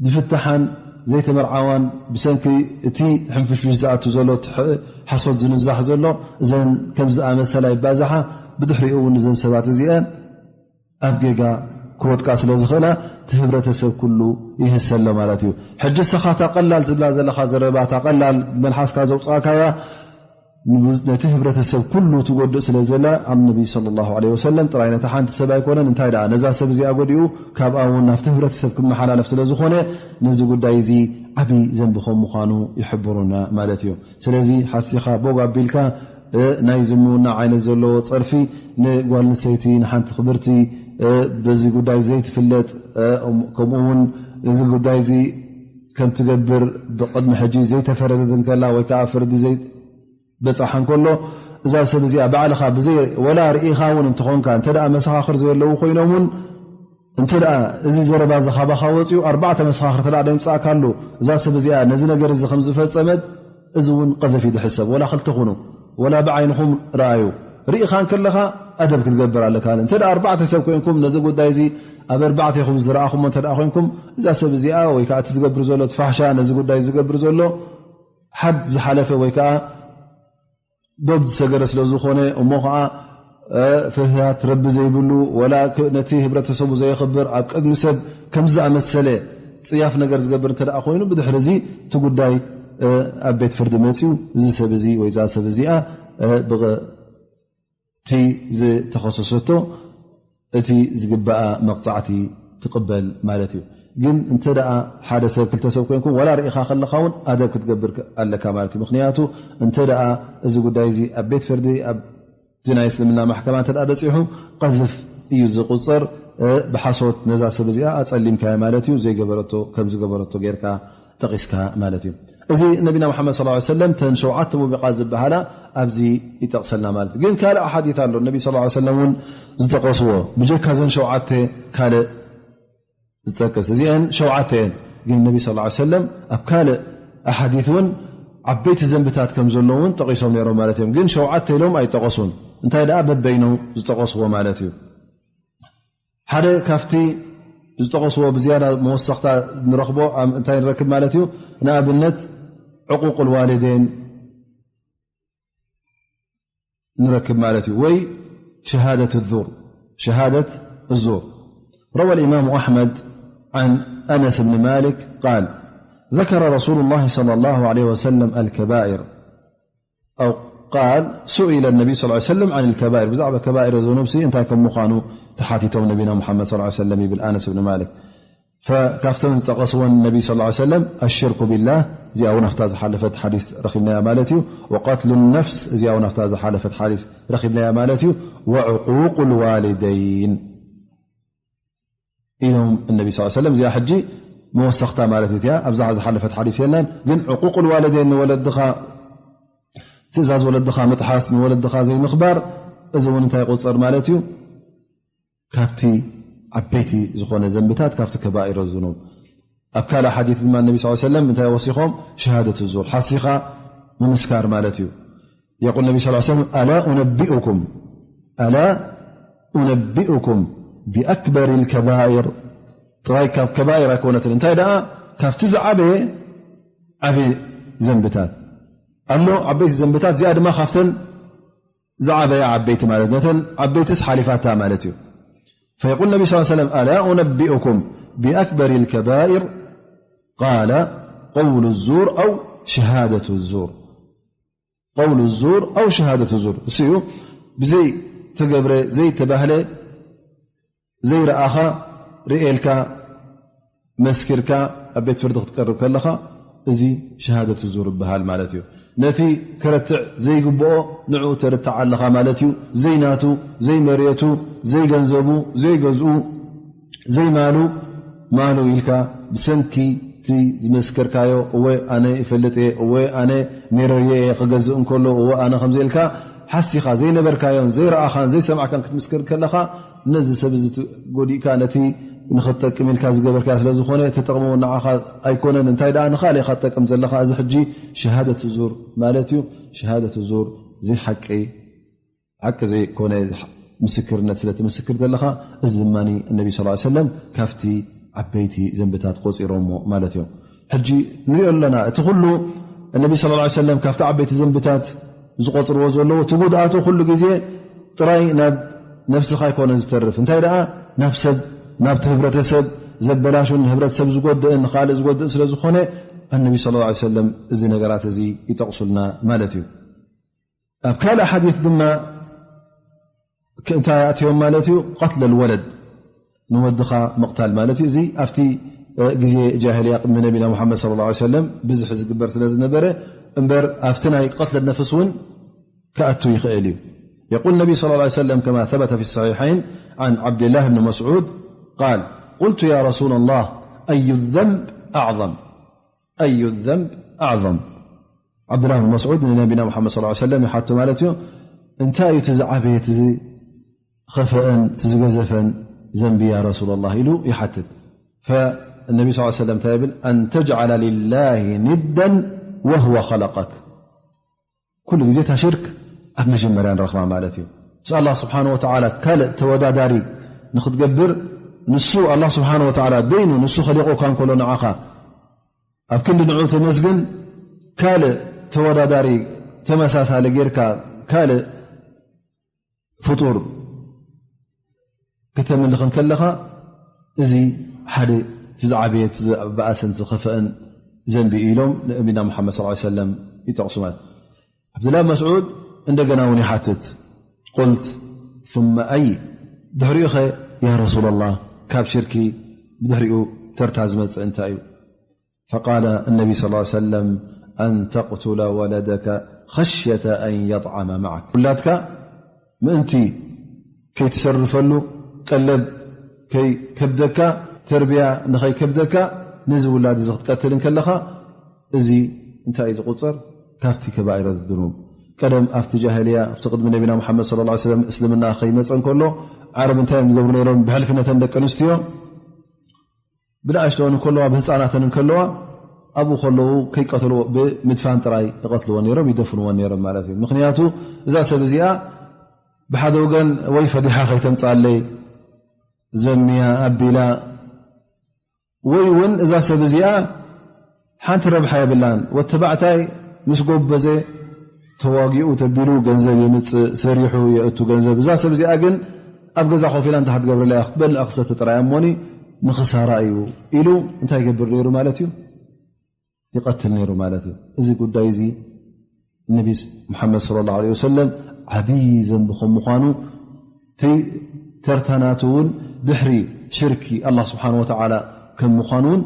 ዝፍትሓን ዘይተመርዓዋን ብሰንኪ እቲ ሕንፍሽፍሽ ዝኣቱ ዘሎ፣ እቲ ሕ-፣ ሓሶት ዝንዛሕ ዘሎ፣ እዘን ከም ዝኣመሰላ ይባዛሓ። ብድሕሪኡ እውን እዘን ሰባት እዚአን ኣብ ጌጋ ክወድቃ ስለ ዝኽእላ፣ እቲ ህብረተሰብ ኩሉ ይህሰ ኣሎ ማለት እዩ። ሕጂ ንስኻ እታ ቀላል ትብላ ዘለኻ ዘረባ፣ እታ ቀላል መልሓስካ ዘውጻእካያ፣ ንቡ-፣ ነቲ ህብረተሰብ ኩሉ ትጎድእ ስለ ዘላ፣ ኣብ ነቢ ሰለላሁ ዐለይሂ ወሰለም ጥራይ፣ ነታ ሓንቲ ሰብ ኣይኮነን፣ እንታይ ደኣ ነዛ ሰብ እዚኣ ጎዲኡ፣ ካብኣ እውን ናብቲ ህብረተሰብ ክመሓላለፍ ስለ ዝኾነ፣ ነዚ ጉዳይ እዚ ዓቢ ዘንቢ ከም ምዃኑ ይሕብሩና ማለት እዩ። ስለዚ ሓሲኻ ቦግ ኣቢልካ፣ እ፣ ናይ ዝምውና ዓይነት ዘለዎ ጸርፊ ንጓል ኣንስተይቲ፣ ንሓንቲ ክብርቲ፣ እ፣ በዚ ጉዳይ ዘይትፍለጥ፣ እ፣ ከምኡ እውን እዚ ጉዳይ እዚ ከም ትገብር ብቕድሚ ሕጂ ዘይተፈረደት እንከላ ወይ ከኣ ፍርዲ ዘይ-፣ በጻሓ እንከሎ፣ እዛ ሰብ እዚኣ ባዕልኻ ብዘይ ወላ ርኢኻ እውን እንተኾንካ፣ እንተ ደኣ መሰኻኽር ዘየለዉ ኮይኖም እውን፣ እንተ ደኣ እዚ ዘረባ እዚ ካባኻ ወጺኡ፣ ኣርባዕተ መሰኻኽር እንተ ደኣ ደምጻእካሉ፣ እዛ ሰብ እዚኣ ነዚ ነገር እዚ ከም ዝፈጸመት፣ እዚ እውን ቀዘፊ ድሕሰብ። ወላ ክልተ ኩኑ፣ ወላ ብዓይንኹም ረኣዩ። ርኢኻ እንከለኻ ኣደብ ክትገብር ኣለካ። እንተ ደኣ ኣርባዕተ ሰብ ኮይንኩም ነዚ ጉዳይ እዚ ኣብ ኣርባዕቴኹም ዝረኣኹሞ እንተ ደኣ ኮይንኩም፣ እዛ ሰብ እዚኣ ወይ ከኣ እቲ ዝገብር ዘሎ፣ እቲ ፋሕሻ ነዚ ጉዳይ ዝገብር ዘሎ፣ ሓድ ዝሓለፈ ወይ ከኣ ዶብ ዝሰገረ ስለ ዝኾነ፣ እሞ ኸዓ፣ እ፣ ፍርህያት ረቢ ዘይብሉ፣ ወላ ክ-፣ ነቲ ህብረተሰቡ ዘየኽብር፣ ኣብ ቅድሚ ሰብ ከም ዝኣመሰለ ጽያፍ ነገር ዝገብር እንተ ደኣ ኮይኑ፣ ብድሕሪ እዚ እቲ ጉዳይ፣ እ፣ ኣብ ቤት ፍርዲ መጺኡ፣ እዚ ሰብ እዚ ወይ እዛ ሰብ እዚኣ፣ እ፣ ብቕ-፣ እቲ ዝተኸሰሰቶ እቲ ዝግበኣ መቕጻዕቲ ትቕበል ማለት እዩ። ግን እንተ ደኣ ሓደ ሰብ፣ ክልተ ሰብ ኮይንኩም፣ ዋላ ርኢኻ ከለኻ እውን ኣደብ ክትገብር ክ-፣ ኣለካ ማለት እዩ። ምኽንያቱ እንተ ደኣ እዚ ጉዳይ እዚ ኣብ ቤት ፍርዲ፣ ኣብቲ ናይ እስልምና ማሕከማ እንተ ደኣ በጺሑ፣ ቀዝፍ እዩ ዝቑጸር። እ፣ ብሓሶት ነዛ ሰብ እዚኣ ኣጸሊምካያ ማለት እዩ። ዘይገበረቶ ከም ዝገበረቶ ጌርካ ጠቒስካ ማለት እዩ። እዚ ነቢና መሓመድ ሰለላሁ ዐለይሂ ወሰለም ተን ሸውዓተ ሙቢቓት ዝበሃላ ኣብዚ ይጠቕሰልና ማለት እዩ። ግን ካልእ ኣሓዲት ኣሎ፣ ነቢ ሰለላሁ ዐለይሂ ወሰለም እውን ዝጠቐስዎ፣ ብጀካ ዘን ሸውዓተ ካልእ ዝጠቅስ። እዚአን ሸውዓተ እየን። ግን ነቢ ሰለላሁ ዐለይሂ ወሰለም ኣብ ካልእ ኣሓዲት እውን ዓበይቲ ዘንብታት ከም ዘሎ እውን ጠቒሶም ነይሮም ማለት እዮም። ግን ሸውዓተ ኢሎም ኣይጠቐሱን። እንታይ ደኣ በበይኖም ዝጠቐስዎ ማለት እዩ። ሓደ ካብቲ ዝጠቐስዎ ብዝያዳ መወሰኽታ ንረኽቦ፣ ኣብ እንታይ ንረክብ ማለት እዩ? ንኣብነት ዕቁቁል ዋሊደይን ንረክብ ማለት እዩ። ወይ ሸሃደት ዙር፣ ሸሃደት ዙር። روى الإمام أحمد عن أنس بن مالك قال: ذكر رسول الله صلى الله عليه وسلم الكبائر، أو قال: سئل النبي صلى الله عليه وسلم عن الكبائر، ብዛዕባ ከባኢር ذنوب ሲ እንታይ ከም ምዃኑ ተሓቲቶም ነቢና ሙሓመድ صلى الله عليه وسلم ይብል ኣነስ ብን ማሊክ። ፈ-፣ ካብተን ዝጠቐስወን ነቢ صلى الله عليه وسلم الشرك بالله፣ እዚኣ እውን ኣብታ ዝሓለፈት ሓዲስ ረኺብናያ ማለት እዩ። وقتل النفس፣ እዚኣ እውን ኣብታ ዝሓለፈት ሓዲስ ረኺብናያ ማለት እዩ። وعقوق الوالدين ኢሎም እነቢ صلى الله عليه وسلم። እዚኣ ሕጂ መወሰኽታ ማለት እዩ። እቲኣ ኣብዛ ዝሓለፈት ሓዲስ የላን፣ ግን ዕቁቁል ዋሊደይን፣ ንወለድኻ፣ ትእዛዝ ወለድኻ ምጥሓስ፣ ንወለድኻ ዘይምኽባር፣ እዚ እውን እንታይ ይቑጸር ማለት እዩ? ካብቲ ዓበይቲ ዝኾነ ዘንብታት፣ ካብቲ ከባኢረ ዝኑብ። ኣብ ካልእ ሓዲት ድማ ነቢ صلى الله عليه وسلم እንታይ ወሲኾም? ሸሃደት ዙር፣ ሓሲኻ ምምስካር ማለት እዩ። يقول النبي صلى الله عليه وسلم: ألا أنبئكم، ألا أنبئكم بأكبر الكبائر؟ ጥራይ ካብ ከባይር ኣይኮነትን፣ እንታይ ደኣ ካብቲ ዝዓበየ ዓቢ ዘንብታት ኣሎ፣ ዓበይቲ ዘንብታት፣ እዚኣ ድማ ካብተን ዝዓበያ ዓበይቲ ማለት፣ ነተን ዓበይትስ ሓሊፋታ ማለት እዩ። فيقول النبي صلى الله عليه وسلم: ألا أنبئكم بأكبر الكبائر؟ قال: قول الزور أو شهادة الزور. قول الزور أو شهادة الزور። እሱ እዩ ብዘይ ተገብረ፣ ዘይተባህለ፣ ዘይረኣኻ ርእየልካ መስኪርካ ኣብ ቤት ፍርዲ ክትቀርብ ከለኻ፣ እዚ ሸሃደት ዙር ይበሃል ማለት እዩ። ነቲ ከረትዕ ዘይግብኦ ንዕኡ ተርትዕ ኣለኻ ማለት እዩ። ዘይናቱ፣ ዘይመሬቱ፣ ዘይገንዘቡ፣ ዘይገዝኡ፣ ዘይማሉ፣ ማሉ ኢልካ ብሰንኪ እቲ ዝመስከርካዮ፣ እወ ኣነ ይፈልጥ እየ፣ እወ ኣነ ነይረዮ እየ ክገዝእ እንከሎ፣ እወ ኣነ ከምዚ ኢልካ ሓሲኻ ዘይነበርካዮን ዘይረኣኻን ዘይሰማዕካን ክትምስክር ከለኻ፣ ነዚ ሰብ እዚ ጎዲእካ፣ ነቲ ንኽትጠቅም ኢልካ ዝገበርካዮ ስለ ዝኾነ፣ ተጠቕሞ ንዓኻ ኣይኮነን፣ እንታይ ደኣ ንኻልእ ኢኻ ትጠቅም ዘለኻ። እዚ ሕጂ ሸሃደት ዙር ማለት እዩ። ሸሃደት ዙር፣ ዘይሓቂ፣ ሓቂ ዘይኮነ ምስክርነት ስለ ትምስክር ዘለኻ፣ እዚ ድማ ነቢ ስ ሰለም ካብቲ ዓበይቲ ዘንብታት ቆፂሮሞ ማለት እዮም። ሕጂ ንሪኦ ኣለና፣ እቲ ኩሉ ነቢ ስ ሰለም ካብቲ ዓበይቲ ዘንብታት ዝቆፅርዎ ዘለዉ፣ እቲ ጉድኣቱ ኩሉ ግዜ ጥራይ ናብ ነብስኻ ኣይኮነ ዝተርፍ፣ እንታይ ደኣ ናብ ሰብ፣ ናብቲ ህብረተሰብ ዘበላሹን ንህብረተሰብ ዝጎድእን ንኻልእ ዝጎድእን ስለ ዝኾነ፣ ኣነቢ ስ ሰለም እዚ ነገራት እዚ ይጠቕሱልና ማለት እዩ። ኣብ ካልእ ሓዲት ድማ እንታይ ኣእትዮም ማለት እዩ? ቀትለል ወለድ፣ ንወድኻ ምቕታል ማለት እዩ። እዚ ኣብቲ፣ እ፣ ግዜ ጃሂልያ ቅድሚ ነቢና ሙሓመድ ሰለላሁ ዐለይሂ ወሰለም ብዝሒ ዝግበር ስለ ዝነበረ እምበር፣ ኣብቲ ናይ ቀትለት ነፍስ እውን ክኣቱ ይኽእል እዩ። يقول النبي صلى الله عليه وسلم كما ثبت في الصحيحين عن عبد الله بن مسعود قال: قلت يا رسول الله، أي الذنب أعظم؟ أي الذنب أعظم؟ ዓብዱላህ ብን መስዑድ ንነቢና ሙሓመድ ሰለላሁ ዐለይሂ ወሰለም ይሓቱ ማለት እዩ። እንታይ እዩ እቲ ዝዓበየ፣ እቲ ዝኸፈአን እቲ ዝገዘፈን ዘንቢ ያ ረሱላላህ ኢሉ ይሓትት። ፈነቢ ሰለላሁ ዐለይሂ ወሰለም እንታይ ይብል? ኣን ተጅዓለ ሊላሂ ኒደን ወሁወ ኸለቀክ። ኩሉ ግዜ እታ ሽርክ ኣብ መጀመርያ ንረኽባ ማለት እዩ። ምስ ኣላህ ስብሓነ ወተዓላ ካልእ ተወዳዳሪ ንኽትገብር፣ ንሱ ኣላህ ስብሓነ ወተዓላ በይኑ ንሱ ኸሊቑካ እንከሎ ንዓኻ ኣብ ክንዲ ንዕኡ ተመስግን፣ ካልእ ተወዳዳሪ ተመሳሳሊ ጌርካ ካልእ ፍጡር ከተምልኽ እንከለኻ፣ እዚ ሓደ እቲ ዝዓበየ፣ እቲ ዝበኣሰን ዝኸፈአን ዘንቢ እዩ ኢሎም ንነቢና ሙሓመድ ሰለላሁ ዐለይሂ ወሰለም ይጠቕሱ ማለት። ዓብዱላህ መስዑድ እንደገና እውን ይሓትት፣ ቁልት ثم أي؟ ድሕሪኡ ኸ ያ ረሱላላህ፣ ካብ ሽርኪ ብድሕሪኡ ተርታ ዝመጽእ እንታይ እዩ? فقال النبي صلى الله عليه وسلم: أن تقتل ولدك خشية أن يطعم معك. ውላድካ ምእንቲ ከይትሰርፈሉ፣ ቀለብ ከይከብደካ፣ ተርብያ ንኸይከብደካ፣ ነዚ ውላድ እዚ ክትቀትል እንከለኻ፣ እዚ እንታይ እዩ ዝቑጸር? ካብቲ ከባኢረ ዝኑብ። ቀደም ኣብቲ ጃሂልያ፣ ኣብቲ ቅድሚ ነቢና ሙሓመድ ሰለላሁ ዐለይሂ ወሰለም እስልምና ከይመጸ እንከሎ፣ ዓረብ እንታይ እዮም ዝገብሩ ነይሮም? ብሕልፊ ነተን ደቂ ኣንስትዮ ብንኣሽቶን እንከለዋ፣ ብህፃናትን እንከለዋ፣ ኣብኡ ከለዉ ከይቀተልዎ ብምድፋን ጥራይ ይቐትልዎ ነይሮም፣ ይደፍንዎ ነይሮም ማለት እዩ። ምኽንያቱ እዛ ሰብ እዚኣ ብሓደ ወገን ወይ ፈዲሓ ከይተምፃለይ፣ ዘምያ ኣቢላ፣ ወይ እውን እዛ ሰብ እዚኣ ሓንቲ ረብሓ የብላን። ወዲ ተባዕታይ ምስ ጎበዘ፣ ተዋጊኡ ተቢሉ ገንዘብ የምፅእ፣ ሰሪሑ የእቱ ገንዘብ። እዛ ሰብ እዚኣ ግን ኣብ ገዛ ኮፍ ኢላ እንታይ ክትገብር ኢላ ክትበልዕ ክሰቲ ጥራይ እሞኒ፣ ንኽሳራ እዩ ኢሉ እንታይ ይገብር ነይሩ ማለት እዩ? ይቐትል ነይሩ ማለት እዩ። እዚ ጉዳይ እዚ ነቢ ሙሓመድ ሰለላሁ ዐለይሂ ወሰለም ዓብዪ ዘንቢ ከም ምዃኑ፣ እቲ ተርታ ናቱ እውን ድሕሪ ሽርኪ ኣላህ ስብሓነ ወተዓላ ከም ምዃኑ እውን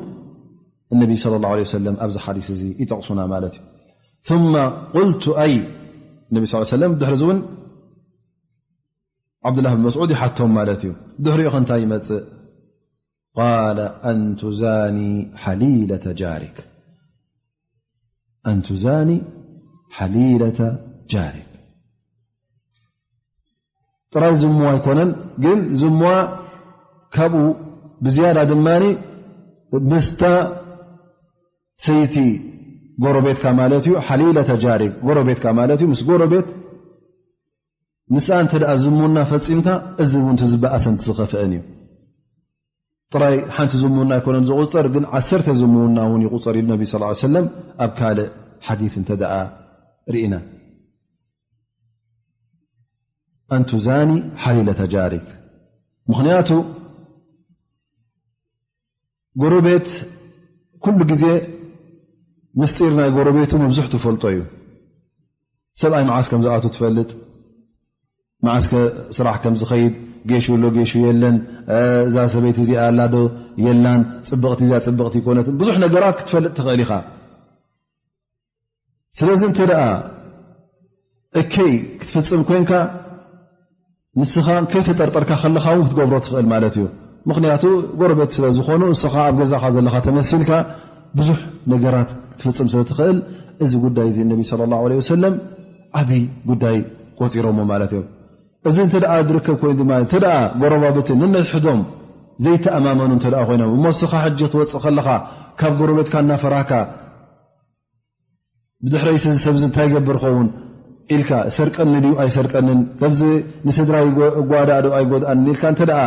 እነቢ ሰለላሁ ዐለይሂ ወሰለም ኣብዚ ሓዲስ እዚ ይጠቕሱና ማለት እዩ። ثم قلت أي؟ ነቢ ሰለላሁ ዐለይሂ ወሰለም ድሕሪ እዚ እውን ዓብዱላህ ብን መስዑድ ይሓቶም ማለት እዩ። ድሕሪኡ ኸ እንታይ ይመጽእ? قال: أن تزاني حليلة جارك. أن تزاني حليلة جارك. ጥራይ ዝምዋ ኣይኮነን፣ ግን ዝምዋ ካብኡ ብዝያዳ ድማ ምስታ ሰይቲ ጎረቤትካ ማለት እዩ። ሓሊለተ ጃሪክ፣ ጎረቤትካ ማለት እዩ። ምስ ጎረቤት ምስኣ እንተ ደኣ ዝምውና ፈጺምካ፣ እዚ እውን እቲ ዝበኣሰን እቲ ዝኸፍአን እዩ። ጥራይ ሓንቲ ዝምውና ኣይኮነን ዝቑጸር፣ ግን ዓሰርተ ዝምውና እውን ይቑጸር ኢሉ ነቢ ሰለላሁ ዐለይሂ ወሰለም ኣብ ካልእ ሓዲስ እንተ ደኣ ርኢና። ኣን ቱዛኒ ሓሊለተ ጃሪክ። ምኽንያቱ ጎረቤት ኩሉ ግዜ ምስጢር ናይ ጎረቤቱ መብዝሕቱ ፈልጦ እዩ። ሰብኣይ መዓስ ከም ዝኣቱ ትፈልጥ፣ መዓስ ከ ስራሕ ከም ዝኸይድ፣ ጌሹ ኣሎ ጌሹ የለን፣ እ፣ እዛ ሰበይቲ እዚኣ ኣላ ዶ የላን፣ ጽብቕቲ እዚኣ ጽብቕቲ ይኮነትን፣ ብዙሕ ነገራት ክትፈልጥ ትኽእል ኢኻ። ስለዚ እንተ ደኣ እከይ ክትፍጽም ኮንካ፣ ንስኻ ከይተጠርጠርካ ከለኻ እውን ክትገብሮ ትኽእል ማለት እዩ። ምኽንያቱ ጎረቤት ስለ ዝኾኑ፣ ንስኻ ኣብ ገዛኻ ዘለኻ ተመሲልካ፣ ብዙሕ ነገራት ክትፍጽም ስለ ትኽእል፣ እዚ ጉዳይ እዚ ነቢ ሰለላሁ ዐለይሂ ወሰለም ዓቢ ጉዳይ ቆጺሮሞ ማለት እዮም። እዚ እንተ ደኣ ዝርከብ ኮይኑ ድማ፣ እንተ ደኣ ጎረባብቲ ነንሕድሕዶም ዘይተኣማመኑ እንተ ደኣ ኮይኖም፣ እሞ እስኻ ሕጂ ክትወጽእ ከለኻ ካብ ጎረቤትካ እናፈራህካ፣ ብድሕረይስ እዚ ሰብ እዚ እንታይ ይገብር ኸውን ኢልካ፣ ሰርቀኒ ድዩ ኣይሰርቀንን፣ ከምዚ ንስድራይ ይጎ-፣ ይጓዳእ ዶ ኣይጎድኣንን ኢልካ እንተ ደኣ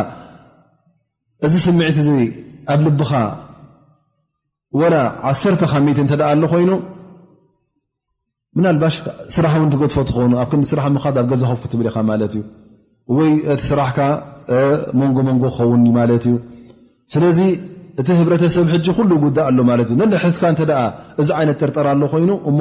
እዚ ስምዒት እዚ ኣብ ልብኻ ወላ ዓሰርተ ካብ ሚእቲ እንተ ደኣ ኣሎ ኮይኑ፣ ምናልባሽ ስራሕ እውን ትገድፎ ትኾኑ፣ ኣብ ክንዲ ስራሕ ምኻድ ኣብ ገዛ ኮፍ ክትብል ኢኻ ማለት እዩ። ወይ እቲ ስራሕካ፣ እ፣ መንጎ መንጎ ክኸውን እዩ ማለት እዩ። ስለዚ እቲ ህብረተሰብ ሕጂ ኩሉ ይጉዳእ ኣሎ ማለት እዩ። ነንሕድሕድካ እንተ ደኣ እዚ ዓይነት ጥርጠራ ኣሎ ኮይኑ፣ እሞ፣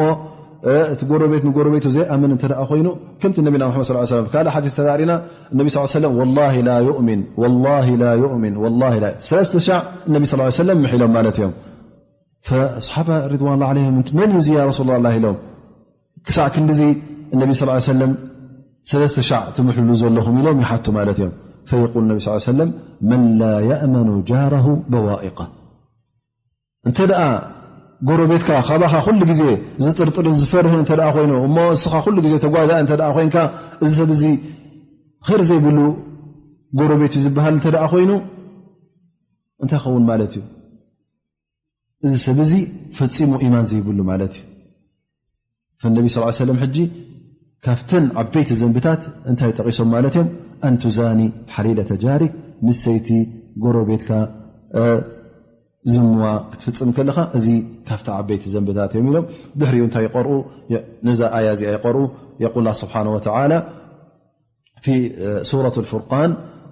እ፣ እቲ ጎረቤት ንጎረቤቱ ዘይኣምን እንተ ደኣ ኮይኑ፣ ከምቲ ነቢና መሓመድ ሰለላሁ ዐለይሂ ወሰለም ካልእ ሓዲስ ተዛሪና፣ ነቢ ሰለላሁ ዐለይሂ ወሰለም፣ "ወላሂ ላ ዩእሚን፣ ወላሂ ላ ዩእሚን፣ ወላሂ ላ"፣ ሰለስተ ሻዕ ነቢ ሰለላሁ ዐለይሂ ወሰለም ምሒሎም ማለት እዮም። ፈኣስሓባ ሪድዋን ላ ዓለይሂም፣ "መን እዩ እዚ ያ ረሱላ ላህ?" ኢሎም። ክሳዕ ክንድዚ እነቢ ስ ሰለም ሰለስተ ሻዕ ትምሕልሉ ዘለኹም ኢሎም ይሓቱ ማለት እዮም። ፈየቁል ነቢ ስ ሰለም፣ "መን ላ የእመኑ ጃረሁ በዋኢቃ"፣ እንተ ደኣ ጎረቤትካ ካባኻ ኩሉ ግዜ ዝጥርጥርን ዝፈርህን እንተ ደኣ ኮይኑ፣ እሞ እስኻ ኩሉ ግዜ ተጓዳኢ እንተ ደኣ ኮይንካ፣ እዚ ሰብ እዚ ኸይር ዘይብሉ ጎረቤት እዩ ዝበሃል እንተ ደኣ ኮይኑ፣ እንታይ ይኸውን ማለት እዩ? እዚ ሰብ እዚ ፈጺሙ ኢማን ዘይብሉ ማለት እዩ። ፈነቢ ስ ሰለም ሕጂ ካብተን ዓበይቲ ዘንብታት እንታይ ጠቒሶም ማለት እዮም? "ኣን ቱዛኒ ሓሊለተ ጃሪክ፣ ምስ ሰይቲ ጎረቤትካ፣ እ፣ ዝምዋ ክትፍጽም ከለኻ፣ እዚ ካብቲ ዓበይቲ ዘንብታት እዮም" ኢሎም። ድሕሪኡ እንታይ ይቐርኡ? የ-፣ ነዛ ኣያ እዚኣ ይቐርኡ። የቁል ላህ ስብሓነ ወተዓላ፣ في، آه، سورة الفرقان: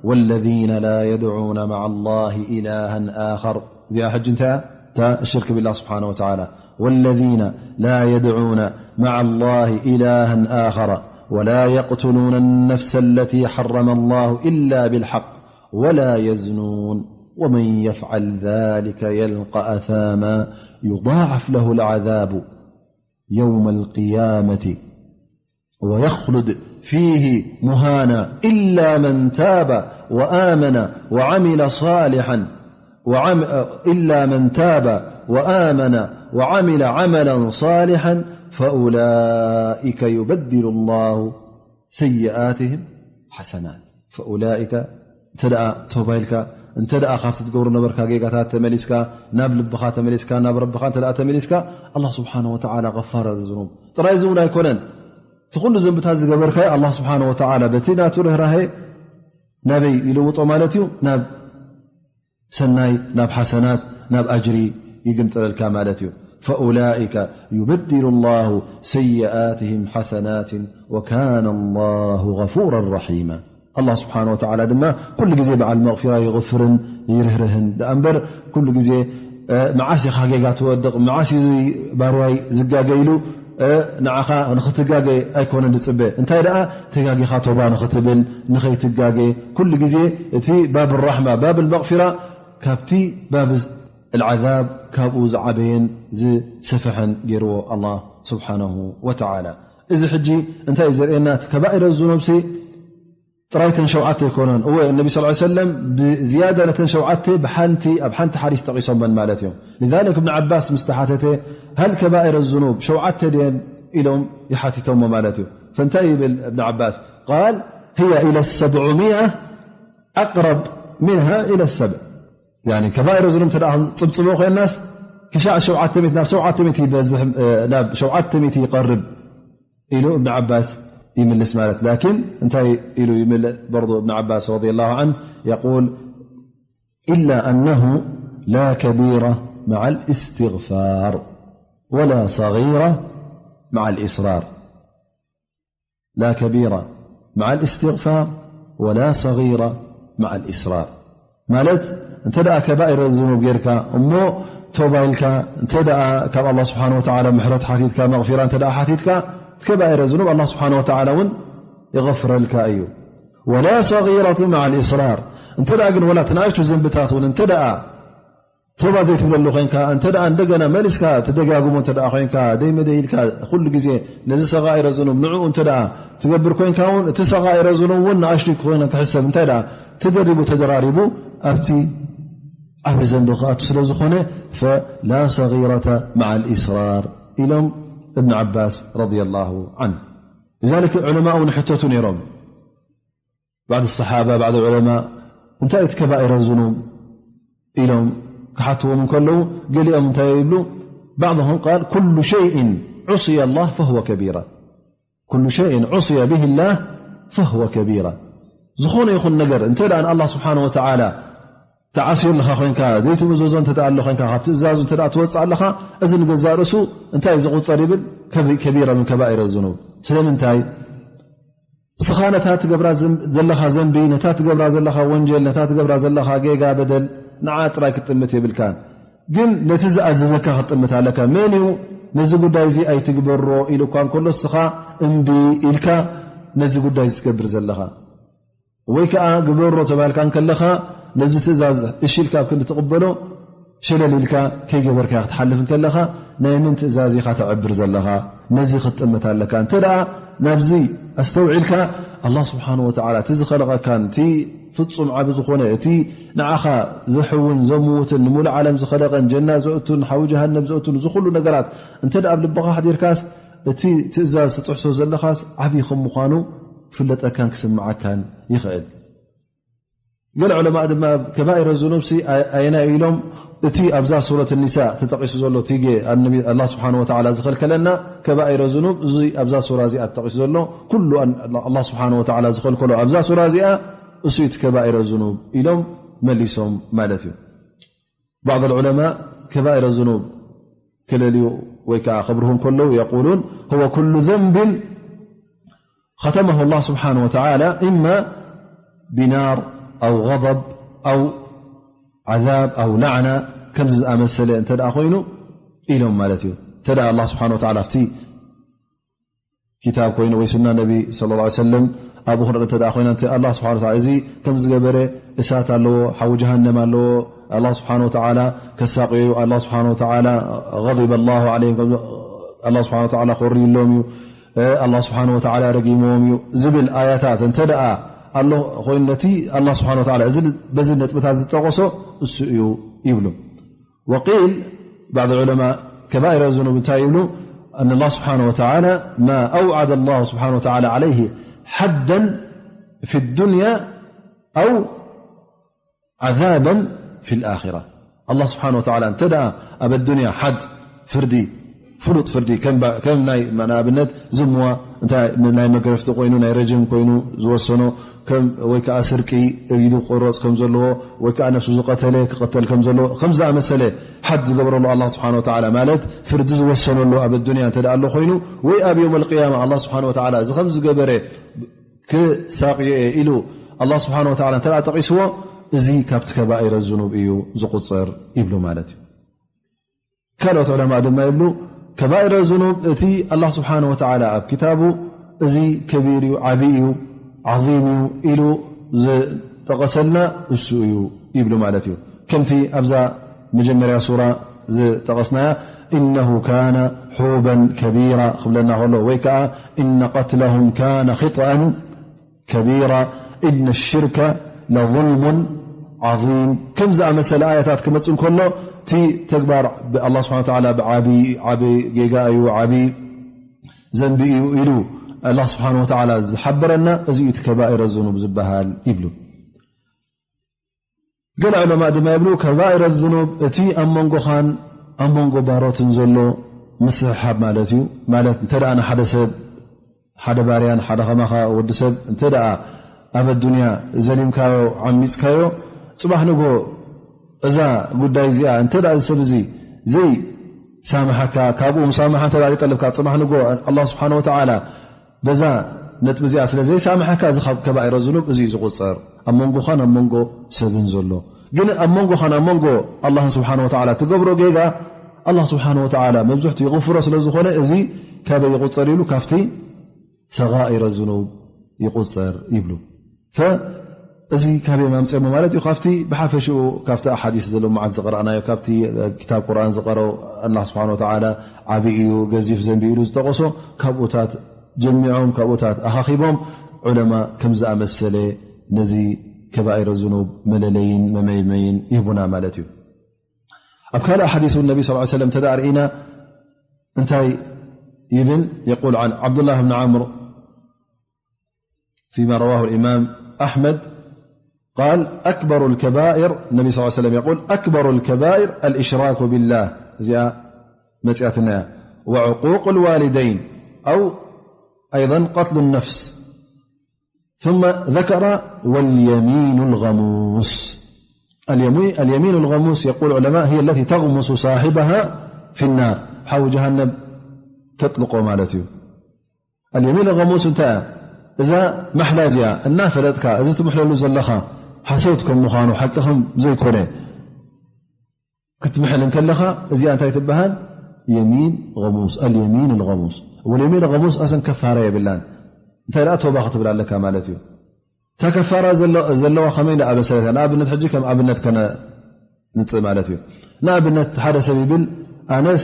"والذين لا يدعون مع الله إلها آخر". እዚኣ ሕጂ እንታይ እያ? እታ ሽርክ ቢላህ ስብሓነ ወተዓላ። "والذين لا يدعون مع الله إلها آخر ولا يقتلون النفس التي حرم الله إلا بالحق ولا يزنون ومن يفعل ذلك يلق أثاما يضاعف له العذاب يوم القيامة ويخلد فيه مهانا إلا من تاب وآمن وعمل صالحا وعم-، إلا من تاب وآمن وعمل عملا صالحا فأولئك يبدل الله سيئاتهم حسنات". فأولئك، እንተ ደኣ ተውባ ኢልካ፣ እንተ ደኣ ካብቲ ትገብሮ ነበርካ ጌጋታት ተመሊስካ፣ ናብ ልብኻ ተመሊስካ፣ ናብ ረብኻ እንተ ደኣ ተመሊስካ፣ ኣላህ ስብሓነ ወተዓላ ገፋር ዝኑብ ጥራይ ዝውን ኣይኮነን። እቲ ኩሉ ዘንብታት ዝገበርካዮ፣ ኣላህ ስብሓነ ወተዓላ በቲ ናቱ ርህራሄ ናበይ ይልውጦ ማለት እዩ? ናብ ሰናይ፣ ናብ ሓሰናት፣ ናብ ኣጅሪ ይግምጥለልካ ማለት እዩ። فأولئك يبدل الله سيئاتهم حسنات وكان الله غفورا رحيما። ኣላህ ስብሓነ ወተዓላ ድማ ኩሉ ግዜ በዓል መቕፊራ፣ ይቕፍርን ይርህርህን ደኣ እምበር፣ ኩሉ ግዜ፣ እ፣ መዓስ ኢኻ ጌጋ ትወድቕ፣ መዓስ እዩ ባርያይ ዝጋገ ኢሉ፣ እ፣ ንዓኻ ንኽትጋገ ኣይኮነን ዝጽበ። እንታይ ደኣ፣ ተጋጊኻ ቶባ ንኽትብል፣ ንኸይትጋገ፣ ኩሉ ግዜ እቲ ባብ ራሕማ፣ ባብ መቕፊራ፣ ካብቲ ባብ ኣልዓዛብ፣ ካብኡ ዝዓበየን ዝሰፍሐን ገይርዎ ኣላህ ስብሓነሁ ወተዓላ። እዚ ሕጂ እንታይ እዩ ዘርእየና? እቲ ከባኢረ ዙኑብሲ ጥራይ ተን ሸውዓተ ኣይኮነን። እወ፣ እነቢ ሰለላሁ ዐለይሂ ወሰለም ብዝያዳ ነተን ሸውዓተ ብሓንቲ፣ ኣብ ሓንቲ ሓዲስ ጠቒሶመን ማለት እዮም። لذلك እብን ዓባስ ምስ ተሓተተ፣ "ሀል ከባኢረ ዙኑብ ሸውዓተ ድየን?" ኢሎም ይሓቲቶሞ ማለት እዩ። ፈንታይ ይብል እብን ዓባስ? ቃል፣ "هي إلى السبعمائة أقرب منها إلى السبع". ያኒ ከባኢረ ዙኑብ እንተ ደኣ ክንጽብጽቦ ኮይናስ፣ ክሻዕ ሸውዓተ ሚእቲ፣ ናብ ሸውዓተ ሚእቲ ይበዝሕ፣ እ፣ ናብ ሸውዓተ ሚእቲ ይቐርብ ኢሉ እብን ዓባስ ይምልስ ማለት። ላኪን እንታይ ኢሉ ይምልእ በርዶ እብን ዓባስ ረዲየላሁ ዐንሁ? የቁል፣ "إلا أنه لا كبيرة مع الاستغفار ولا صغيرة مع الإصرار". لا كبيرة مع الاستغفار ولا صغيرة مع الإصرار። ማለት እንተ ደኣ ከባኢረ ዝኑብ ጌርካ እሞ ቶባ ኢልካ፣ እንተ ደኣ ካብ ኣላህ ስብሓነ ወተዓላ ምሕረት ሓቲትካ፣ መቕፊራ እንተ ደኣ ሓቲትካ፣ እቲ ከባኢረ ዝኑብ ኣላህ ስብሓነ ወተዓላ እውን ይغፍረልካ እዩ። ولا صغيرة مع الإصرار። እንተ ደኣ ግን ወላ እቲ ንኣሽቱ ዘንብታት እውን እንተ ደኣ ቶባ ዘይትብለሉ ኮይንካ፣ እንተ ደኣ እንደገና መሊስካ ትደጋግሞ እንተ ደኣ ኮይንካ፣ ደይ መደይ ኢልካ ኩሉ ግዜ ነዚ ሰጋኢረ ዝኑብ ንዕኡ እንተ ደኣ ትገብር ኮይንካ እውን፣ እቲ ሰጋኢረ ዝኑብ እውን ንኣሽቱ ክኾነ ክሕሰብ፣ እንታይ ደኣ ተደሪቡ ተደራሪቡ ኣብቲ ዓቢ ዘንቢ ክኣቱ ስለ ዝኾነ፣ فلا صغيرة مع الإصرار ኢሎም እብን ዓባስ ረዲየላሁ ዐንሁ። لذلك ዑለማኡ ንሕተቱ ነይሮም። بعض الصحابة، بعض العلماء እንታይ እቲ ከባኢረ ዝኑብ ኢሎም ክሓትዎም እንከለዉ፣ ገሊኦም እንታይ ይብሉ؟ بعضهم قال: كل شيء عصي الله فهو كبيرة. كل شيء عصي به الله فهو كبيرة. ዝኾነ ይኹን ነገር እንተ ደኣ ንኣላህ ስብሓነ ወተዓላ ተዓስዮ ኣለኻ ኮይንካ፣ ዘይትእዘዞ እንተ ደኣ ኣሎ ኮይንካ፣ ካብ ትእዛዙ እንተ ደኣ ትወጽእ ኣለኻ፣ እዚ ንገዛእ ርእሱ እንታይ እዩ ዝቑጸር ይብል? ከቢ-፣ ከቢራ ምን ከባኢረ ዝኑብ። ስለምንታይ? እስኻ ነታ ትገብራ ዘም-፣ ዘለኻ ዘንቢ፣ ነታ ትገብራ ዘለኻ ወንጀል፣ ነታ ትገብራ ዘለኻ ጌጋ፣ በደል፣ ንዓ ጥራይ ክትጥምት የብልካን። ግን ነቲ ዝኣዘዘካ ክትጥምት ኣለካ። መን እዩ ነዚ ጉዳይ እዚ ኣይትግበሮ ኢሉ እኳ እንከሎ፣ እስኻ እምቢ ኢልካ ነዚ ጉዳይ እዚ ትገብር ዘለኻ? ወይ ከኣ ግበሮ ተባልካ እንከለኻ፣ ነዚ ትእዛዝ እሺ ኢልካ ኣብ ክንዲ ትቕበሎ፣ ሸለል ኢልካ ከይገበርካ ክትሓልፍ እንከለኻ፣ ናይ መን ትእዛዝ ኢኻ ተዕብር ዘለኻ? ነዚ ክትጥምት ኣለካ። እንተ ደኣ ናብዚ ኣስተውዒልካ፣ ኣላህ ስብሓነሁ ወተዓላ እቲ ዝኸለቐካን፣ እቲ ፍጹም ዓቢ ዝኾነ፣ እቲ ንዓኻ ዘሕውን ዘምውትን፣ ንምሉእ ዓለም ዝኸለቐን፣ ጀና ዘእቱን፣ ሓዊ ጀሃነም ዘእቱን፣ እዚ ኩሉ ነገራት እንተ ደኣ ኣብ ልብኻ ኣሕዲርካስ፣ እቲ ትእዛዝ ትጥሕሶ ዘለኻስ ዓቢ ከም ምዃኑ ክፍለጠካን ክስምዓካን ይኽእል። ገለ ዑለማእ ድማ ኣብ ከባኢረ ዝኑብሲ ኣየናይ ኢሎም፣ እቲ ኣብዛ ሱረት ኒሳ ተጠቒሱ ዘሎ፣ እቲ ጌ-፣ ኣነቢ ኣላህ ስብሓነ ወተዓላ ዝኸልከለና ከባኢረ ዝኑብ፣ እዚ ኣብዛ ሱራ እዚኣ ተጠቒሱ ዘሎ፣ ኩሉ ኣን-፣ ኣላህ ስብሓነ ወተዓላ ዝኸልከሎ ኣብዛ ሱራ እዚኣ፣ እሱ እቲ ከባኢረ ዝኑብ ኢሎም መሊሶም ማለት እዩ። بعض العلماء ከባኢረ ዝኑብ ክለልዩ ወይ ከዓ ከብርሁ እንከለዉ፣ يقولون: هو كل ذنب ختمه الله سبحانه وتعالى إما بنار أو غضب أو عذاب أو لعنة، ከምዚ ዝኣመሰለ እንተ ደኣ ኮይኑ ኢሎም ማለት እዩ። እንተ ደኣ ኣላህ ስብሓነ ወተዓላ ኣብቲ ኪታብ ኮይኑ ወይ ሱና ነቢ ሰለላሁ ዐለይሂ ወሰለም ኣብኡ ክንርኢ እንተ ደኣ ኮይና፣ እንተ ኣላህ ስብሓነ ወተዓላ እዚ ከም ዝገበረ እሳት ኣለዎ፣ ሓዊ ጀሃነም ኣለዎ፣ ኣላህ ስብሓነ ወተዓላ ከሳቕዮ እዩ፣ ኣላህ ስብሓነ ወተዓላ غضب الله عليهم፣ ኣላህ ስብሓነ ወተዓላ ኮርይሎም እዩ፣ እ፣ ኣላህ ስብሓነ ወተዓላ ረጊምዎም እዩ ዝብል ኣያታት እንተ ደኣ ኣሎ ኮይኑ፣ ነቲ ኣላህ ስብሓነ ወተዓላ እዚ በዚ ነጥብታት ዝጠቐሶ እሱ እዩ ይብሉ። وقيل، بعض العلماء ከባኢረ ዝኑብ እንታይ ይብሉ؟ أن الله سبحانه وتعالى ما أوعد الله سبحانه وتعالى عليه حدا في الدنيا أو عذابا في الآخرة. ኣላህ ስብሓነ ወተዓላ እንተ ደኣ ኣብ ኣዱንያ ሓድ ፍርዲ፣ ፍሉጥ ፍርዲ፣ ከም ባ-፣ ከም ናይ ንኣብነት ዝምዋ፣ እንታይ ናይ መግረፍቲ ኮይኑ፣ ናይ ረጅም ኮይኑ ዝወሰኖ፣ ከም ወይ ከኣ ስርቂ ኢዱ ክቑረጽ ከም ዘለዎ፣ ወይ ከኣ ነፍሱ ዝቐተለ ክቐተል ከም ዘለዎ፣ ከም ዝኣመሰለ ሓድ ዝገበረሉ ኣላህ ስብሓነ ወተዓላ፣ ማለት ፍርዲ ዝወሰነሉ ኣብ ኣዱንያ እንተ ደኣ ኣሎ ኮይኑ፣ ወይ ኣብ የውመል ቅያማ ኣላህ ስብሓነ ወተዓላ እዚ ከም ዝገበረ ክሳቕዮ እየ ኢሉ ኣላህ ስብሓነ ወተዓላ እንተ ደኣ ጠቒስዎ፣ እዚ ካብቲ ከባኢረ ዝኑብ እዩ ዝቑጸር ይብሉ ማለት እዩ። ካልኦት ዑለማእ ድማ ይብሉ፣ ከባኢረ ዝኑብ እቲ ኣላህ ስብሓነ ወተዓላ ኣብ ኪታቡ እዚ ከቢር እዩ፣ ዓቢ እዩ፣ ዓዚም እዩ ኢሉ ዝጠቐሰልና እሱ እዩ ይብሉ ማለት እዩ። ከምቲ ኣብዛ መጀመርያ ሱራ ዝጠቐስናያ፣ إنه كان حوبا كبيرا ክብለና ከሎ፣ ወይ ከኣ إن قتلهم كان خطأ كبيرا إن الشرك لظلم عظيم ከም ዝኣመሰለ ኣያታት ክመጽእ እንከሎ፣ እቲ ተግባር ብኣላህ ስብሓነ ወተዓላ ብዓቢ፣ ዓቢ ጌጋ እዩ፣ ዓቢ ዘንቢ እዩ ኢሉ ኣላህ ስብሓነ ወተዓላ ዝሓበረና፣ እዚ እዩ እቲ ከባኢረ ዝኑብ ዝበሃል ይብሉ። ገለ ዑለማእ ድማ ይብሉ፣ ከባኢረ ዝኑብ እቲ ኣብ መንጎኻን ኣብ መንጎ ባሮትን ዘሎ ምስሕሓብ ማለት እዩ። ማለት እንተ ደኣ ንሓደ ሰብ፣ ሓደ ባርያን ሓደ ከማኻ ወዲ ሰብ እንተ ደኣ ኣብ ኣዱንያ ዘሊምካዮ፣ ዓሚጽካዮ፣ ጽባሕ ንጎ እዛ ጉዳይ እዚኣ እንተ ደኣ እዚ ሰብ እዚ ዘይሳምሓካ፣ ካብኡ ሙሳምሓ እንተ ደኣ ዘይጠለብካ፣ ጽባሕ ንጎ ኣላህ ስብሓነ ወተዓላ በዛ ነጥቢ እዚኣ ስለ ዘይሳምሓካ፣ እዚ ካብ ከባኢረ ዝኑብ እዚ እዩ ዝቑጸር፣ ኣብ መንጎኻን ኣብ መንጎ ሰብን ዘሎ። ግን ኣብ መንጎኻን ኣብ መንጎ ኣላህን ስብሓነ ወተዓላ ትገብሮ ጌጋ፣ ኣላህ ስብሓነ ወተዓላ መብዝሕቱ ይቕፍሮ ስለ ዝኾነ፣ እዚ ካበይ ይቑጸር ይብሉ? ካብቲ ሰጋኢረ ዝኑብ ይቑጸር ይብሉ። ፈ-፣ እዚ ካበይ ኣምጺኦሞ ማለት እዩ? ካብቲ ብሓፈሽኡ ካብቲ ኣሓዲስ ዘሎ መዓት ዝቐረእናዮ፣ ካብቲ ኪታብ ቁርኣን ዝቐረው፣ ኣላህ ስብሓነ ወተዓላ ዓቢ እዩ፣ ገዚፍ ዘንቢ ኢሉ ዝጠቐሶ፣ ካብኡታት ጀሚዖም፣ ካብኡታት ኣኻኺቦም፣ ዑለማ ከም ዝኣመሰለ ነዚ ከባኢረ ዝኑብ መለለይን መመይመይን ይህቡና ማለት እዩ። ኣብ ካልእ ሓዲስ እውን ነቢ صلى الله عليه وسلم እንተ ደኣ ርኢና እንታይ ይብል? يقول عن عبد الله بن عمرو فيما رواه الإمام أحمد قال: أكبر الكبائر، النبي صلى الله عليه وسلم يقول: أكبر الكبائر الإشراك بالله، እዚኣ መጽያትና እያ، وعقوق الوالدين أو أيضا قتل النفس، ثم ذكر: واليمين الغموس. اليمي-، اليمين الغموس، يقول العلماء، هي التي تغمس صاحبها في النار، ሓዊ ጀሃነም ተጥልቆ ማለት እዩ። اليمين الغموس እንታይ እያ? እዛ ማሕላ እዚኣ እናፈለጥካ፣ እዚ ትምሕለሉ ዘለኻ ሓሶት ከም ምዃኑ፣ ሓቂ ከም ዘይኮነ ክትምሕል እንከለኻ፣ እዚኣ እንታይ ትበሃል? የሚን غموس، اليمين الغموس። واليمين الغموس ኣሰን ከፋራ የብላን። እንታይ ደኣ፣ ቶባ ክትብል ኣለካ ማለት እዩ። እታ ከፋራ ዘለ-፣ ዘለዋ ከመይ ደኣ መሰለታ? ንኣብነት፣ ሕጂ ከም ኣብነት ከነምጽእ ማለት እዩ። ንኣብነት፣ ሓደ ሰብ ይብል፣ ኣነስ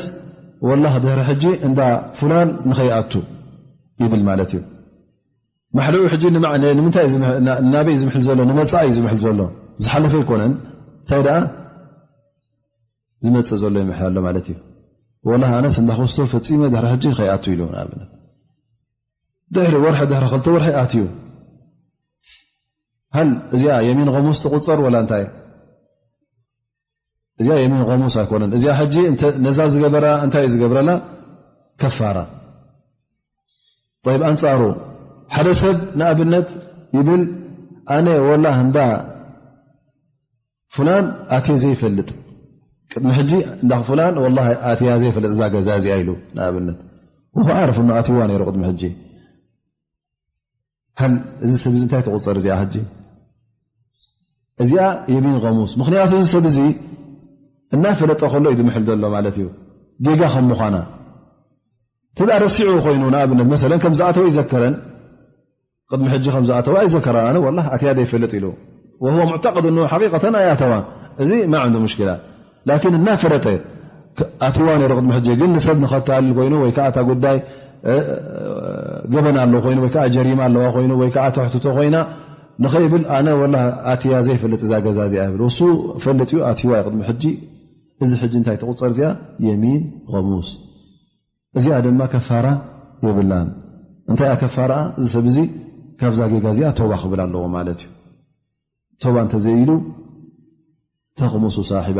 ወላሂ ድሕሪ ሕጂ እንዳ ፉላን ንኸይኣቱ ይብል ማለት እዩ። ማሕልኡ ሕጂ ንማ-፣ ን-፣ ንምንታይ እዩ ዝምሕ-፣ ና-፣ ናበይ እዩ ዝምሕል ዘሎ? ንመጻኢ እዩ ዝምሕል ዘሎ። ዝሓለፈ ኣይኮነን። እንታይ ደኣ? ዝመጽእ ዘሎ ይምሕል ኣሎ ማለት እዩ። ወላሂ ኣነስ እንዳ ክስቶ ፈጺመ ድሕሪ ሕጂ ንኸይኣቱ ኢሉ ንኣብነት። ድሕሪ ወርሒ፣ ድሕሪ ክልተ ወርሒ ኣትዩ። ሃል እዚኣ የሚን غموس ትቑጸር ወላ እንታይ? እዚኣ የሚን غموس ኣይኮነን። እዚኣ ሕጂ እንተ ነዛ ዝገበራ እንታይ እዩ ዝገብረላ? ከፋራ። ጠይብ፣ ኣንጻሩ ሓደ ሰብ ንኣብነት ይብል፣ ኣነ ወላ እንዳ ፉላን ኣትየ ዘይፈልጥ፣ ቅድሚ ሕጂ እንዳ ፉላን ወላ ኣትያ ዘይፈልጥ እዛ ገዛ እዚኣ ኢሉ ንኣብነት። ወሁ ዓርፍ እኖ ኣትይዋ ነይሩ ቅድሚ ሕጂ። ሃል እዚ ሰብ እዚ እንታይ ትቑጸር እዚኣ ሕጂ? እዚኣ የሚን غموس። ምኽንያቱ እዚ ሰብ እዚ እናፈለጠ ከሎ እዩ ዝምሕል ዘሎ ማለት እዩ፣ ጌጋ ከም ምዃና። እንተ ደኣ ረሲዑ ኮይኑ፣ ንኣብነት መሰለን ከም ዝኣተወ ይዘከረን፣ ቅድሚ ሕጂ ከም ዝኣተወ ኣይዘከረን። ኣነ ወላሂ ኣትያ ዘይፈልጥ ኢሉ። وهو معتقد أنه حقيقة ኣይኣተዋን። እዚ ما عنده مشكلة። ላኪን እናፈለጠ ክ-፣ ኣትዋ ነይሩ ቅድሚ ሕጂ፣ ግን ንሰብ ንኸታልል ኮይኑ ወይ ከዓ እታ ጉዳይ፣ እ፣ ገበን ኣሎ ኮይኑ ወይ ከዓ ጀሪማ ኣለዋ ኮይኑ ወይ ከዓ ትሕትቶ ኮይና ንኸይብል፣ ኣነ ወላ ኣትያ ዘይፈልጥ እዛ ገዛ እዚኣ ይብል። እሱ ፈልጥ እዩ፣ ኣትዋ እዩ ቅድሚ ሕጂ። እዚ ሕጂ እንታይ ትቑጸር እዚኣ? የሚን غموس። እዚኣ ድማ ከፋራ የብላን። እንታይ እያ ከፋራኣ? እዚ ሰብ እዚ ካብዛ ጌጋ እዚኣ ቶባ ክብል ኣለዎ ማለት እዩ። ቶባ እንተዘይኢሉ፣ ተኽሙሱ ሳሒባ።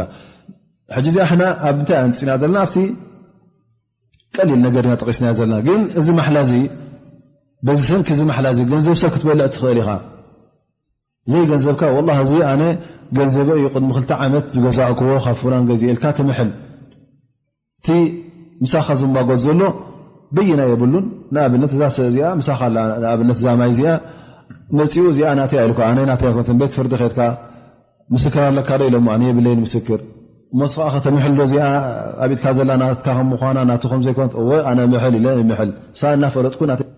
ሕጂ እዚኣ ሕና ኣብ እንታይ ኣምፂና ዘለና? ኣብቲ ቀሊል ነገር ኢና ጠቂስናዮ ዘለና። ግን እዚ ማሕላ እዚ፣ በዚ ሰንኪ እዚ ማሕላ እዚ ገንዘብ ሰብ ክትበልዕ ትኽእል ኢኻ። ዘይገንዘብካ፣ ወላሂ፣ እዚ ኣነ ገንዘበ እዩ፣ ቅድሚ ክልተ ዓመት ዝገዛእክዎ ካብ ፉላን ገዚኤልካ ትምሕል። እቲ ምሳኻ ዝማጎት ዘሎ በይና የብሉን። ንኣብነት፣ እዛ ሰ-፣ እዚኣ ምሳኻ ኣላ፣ ንኣብነት፣ እዛ ማይ እዚኣ መጺኡ፣ እዚኣ ናተይ ኣይልኩ፣ ኣነ ናተይ ኣይኮነትን። ቤት ፍርዲ ኸድካ፣ "ምስክር ኣለካ ዶ?" ኢሎሞ፣ "ኣነ የብለይን ምስክር።" እሞ ንስኻ ኸ ተምሕል ዶ እዚኣ ኣብ ኢድካ ዘላ ናትካ ከም ምዃና፣ ናቱ ከም ዘይኮነት? "እወ፣ ኣነ ምሕል" ኢለ ይምሕል። ንሳ እናፈለጥኩ ናተይ